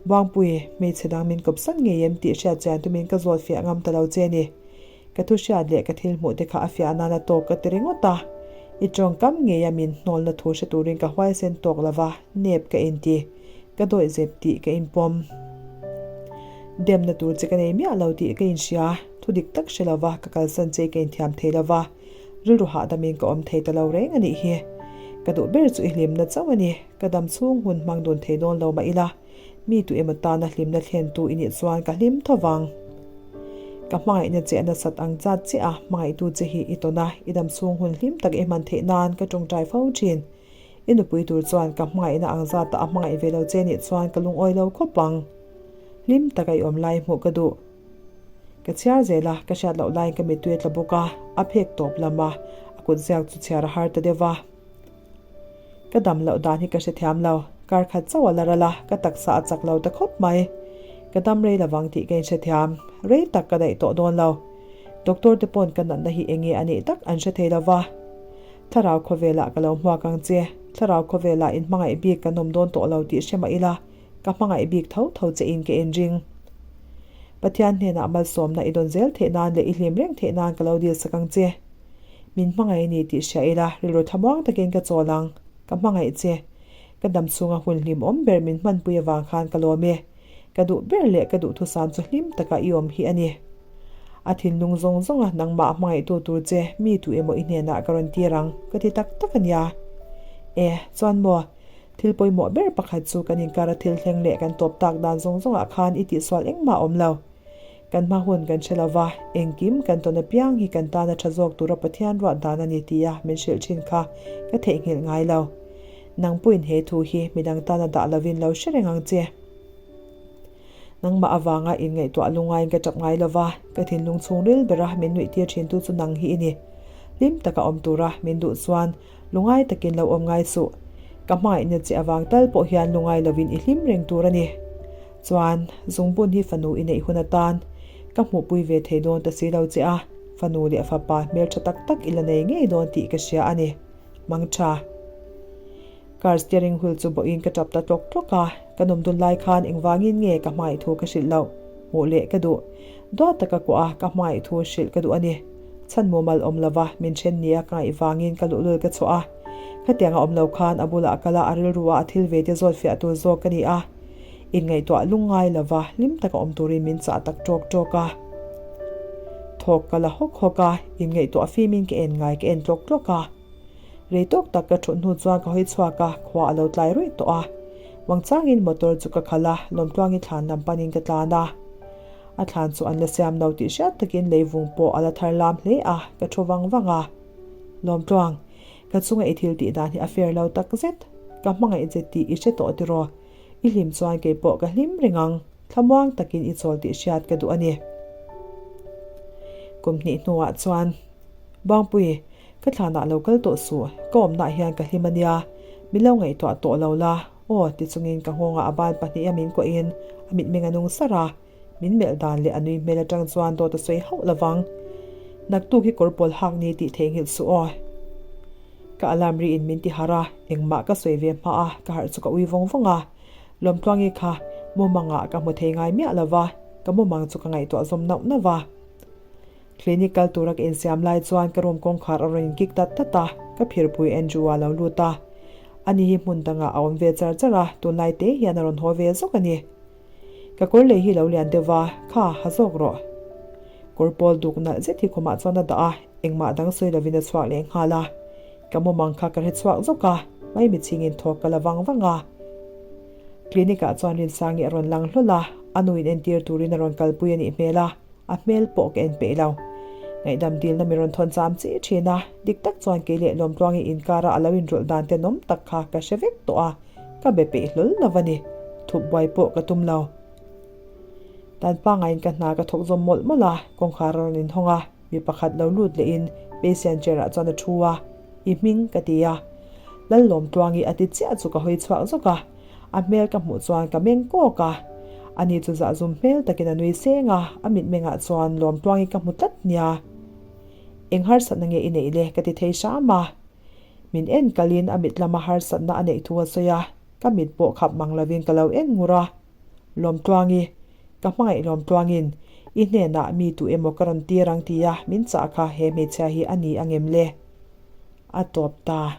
Buangpui, hmeichhe dang min kawpsan ngei em tih hriat chian tumin ka zawt fiah ngam ta lo che ni. Ka thu hriat leh ka thil hmuh te kha a fiah nana tawk ka ti ringawt a. I tawngkam ngeia min hnawlna thu hre turin ka huaisen tawk lova, nep ka inti. Ka dawihzep tih ka inpawm. Demna tur che ka nei miah lo tih ka inhria. Thu dik tak hre lova ka kalsan che ka inthiam thei lova. Rilru hahdamin ka awm thei ta lo reng a nih hi. Ka duh ber chu i hlimna chauh a ni. Ka dam chhung hun hmang dun thei dawn lo mah ila, mi tu emaw tana hlimna thlentu i nih chuan ka hlim tho vang. Ka hmangaihna che a nasat ang zat chiah a, hmangaihtu che hi i tawn a, i dam chhung hun hlim tak i hman theih nan ka tawngtai fo thin. I nupui tur chuan ka hmangaihna ang zata a hmangaih ve lo che nih chuan ka lungawi lo khawp ang. Hlim taka i awm lai hmuh ka duh. Ka chhiar zel a, ka hriat loh laiin ka mittui a tla bawk a, a phek tawp lam a, a kut ziak chu chhiar a har ta deuh va. Ka dam loh dan hi ka hrethiam lo, kar khat chauh a la ral a, ka taksa a chak lo ta khawp mai. Ka dam rei lovang tih ka inhrethiam, rei tak ka daih tawh dawn lo. Doctor te pawn ka natna hi eng nge a nih tak an hre thei lo va. Thlarau khawvelah ka lo hmuak ang che, thlarau khawvelah inhmangaih bik kan awm dawn tawh lo tih hre mah ila, Ka hmangaih bik tho tho che in ka inring. Pathian hnenah malsawmna i dawn zel theih nan leh i hlim reng theih nan ka lo dil sak ang che. Min hmangaih ni tih hria ila rilru thlamuang takin ka chawl ang. Ka hmangaih che. Ka dam chhunga hun hlimawm ber min hmanpui avang khan ka lawm e. Ka duh ber leh ka duhthusam chu hlim taka i awm hi a ni. A thinlung zawng zawnga nangmah hmangaihtu tur che mi tu emaw i hnenah ka rawn tir ang ka ti tak tak a nia. E, chuan maw? Thil pawimawh ber pakhat chu kan inkara thil thleng leh kan tawp tak dan zawng zawngah khan i tihsual engmah a awm lo. Kan hma hun kan hre lo va, engkim kan tawn apiang hi kan tana tha zawk tura Pathian ruat dan a ni tia min hrilh thin kha ka theihnghilh ngai lo. Nang puiin he thu hi midang tana dah lovin lo hre reng ang che. Nangmah avanga inngaihtuah lungaiin ka tap ngai lo va, ka thinlung chhungril bera min nuihtir thintu chu nang hi i ni. Hlim taka awm tura min duh chuan Lungai takin lo awm ngai suh. Ka hmangaihna che avang tal pawh hian lungai lovin i hlim reng tur a ni. Chuan, zungbun hi fanu i neih hun atan ka hmuhpui ve thei dawn ta si lo che a, fanu leh fapa hmeltha tak tak i la nei ngei dawn tih ka hria a ni. Mangtha. Car steering wheel chu bawhin ka tap ta tlawk tlawk a, ka nawm dun lai khan engvangin nge ka hmangaih thu ka hrilh loh? Hmuh leh ka duh. Duat taka kuah a, ka hmangaih thu hrilh ka duh a ni. Chhan mumal awm lova min then nia ka ngaih vangin ka luhlul ka chhuah a. Khatiang a awm lo khan a bulah a kal a, a rilru a a thil ve te zawt fiah tur zawk ka ni a. Inngaihtuah lungngai lova hlim taka awm turin min chah tak ṭawk ṭawk a. Thawk ka la hawk hawk a, inngaihtuah fimin ka en ngai ka en tlawk tlawk a. Rei tawk tak ka ṭhut hnu chuan ka hawi chhuak a, khua a lo tlai ruih tawh a. Wangchangin motor chu ka khalh a, Lawmtluangi thlan lam panin ka tlan a. A thlan chu an la siam lo tih hriat takin leivung pawh a la thar lam hle a, ka thu vang vang a. Lawmtluang, ka chunga i thil tih dan hi a fair lo tak zet. Ka hmangaih che tih i hre tawh tiraw? I hlim chuan kei pawh ka hlim reng ang, thlamuang takin i chawl tih hriat ka duh a ni. Kum hnih hnuah chuan, Bangpui, ka thlanah lo kal tawh suh, ka awmnaah hian ka hlim a nia, min lo ngaihtuah tawh lo la, aw ti chungin ka nghawngah a ban pahniha min kuahin a mitmeng a nung sar a, min melh dan leh a nui hmel atang chuan dawt a sawi hauh lovang. Naktuk hi kawr pawl hak ni tih theihnghilh suh aw. Ka alarm ri in min ti harh a, engmah ka sawi ve hma a, ka harh chu ka ui vawng vawng a. Lawmtluangi kha mumangah ka hmu thei ngai miah lo va, ka mumang chu ka ngaihtuah zawm nauh nauh va. Clinic kal tura ka insiam lai chuan ka room kawngkhar a rawn inkik dat dat a, ka phirpui Andrew-a lo lut a. Ani hi hmun dangah a awm ve char char a, tunlai te hian a rawn haw ve zawk a ni. Ka kawr lei hi lo lian deuh va, kha ha zawk rawh. Kawr pawl duk nalh zet hi khumah chuan a dah a, engmah dang sawi lovin a chhuak leh nghal a. Ka mumang kha ka hre chhuak zawk a, mai chhingin thawk ka la vang vang a. Clinic ah chuan Rinsangi a rawn lang hlawl a, a nu in entir turin a rawn kalpui a nih hmel a, a hmel pawh ka en peih lo. Ngaihdam dilna mi rawn thawn cham chi thin a, dik tak chuan kei leh Lawmtluangi inkara a lo inrawlh dan tenawm tak kha ka hre vek tawh a, ka be peih hlawl lo a ni. Thup buai pawh ka tum lo. Dan pangaiin ka hna ka thawk zawm mawlh mawlh a, kawngkhar a rawn inhawng a. Mi pakhat lo lut lehin patient chair ah chuan a thu a, I hming ka ti a. Lallawmtluangi a ti chiah chu ka hawi chhuak zawk a, a hmel ka hmuh chuan ka meng kawk a. Ani chu zahzum hmel takin a nui seng a, a mitmengah chuan Lawmtluangi ka hmu tlat nia. Eng harsatna nge i neih le ka ti thei hram a. Min en kalin a mit lama harsatna a neih thu a sawi a, ka mit pawh khap mang lovin ka lo en ngur a. Lawmtluangi, Ka hmangaih Lawmtluangin, i hnenah mi tu emaw ka rawn tir ang tia min chah kha he hmeichhia hi a ni angem le? A tawp ta.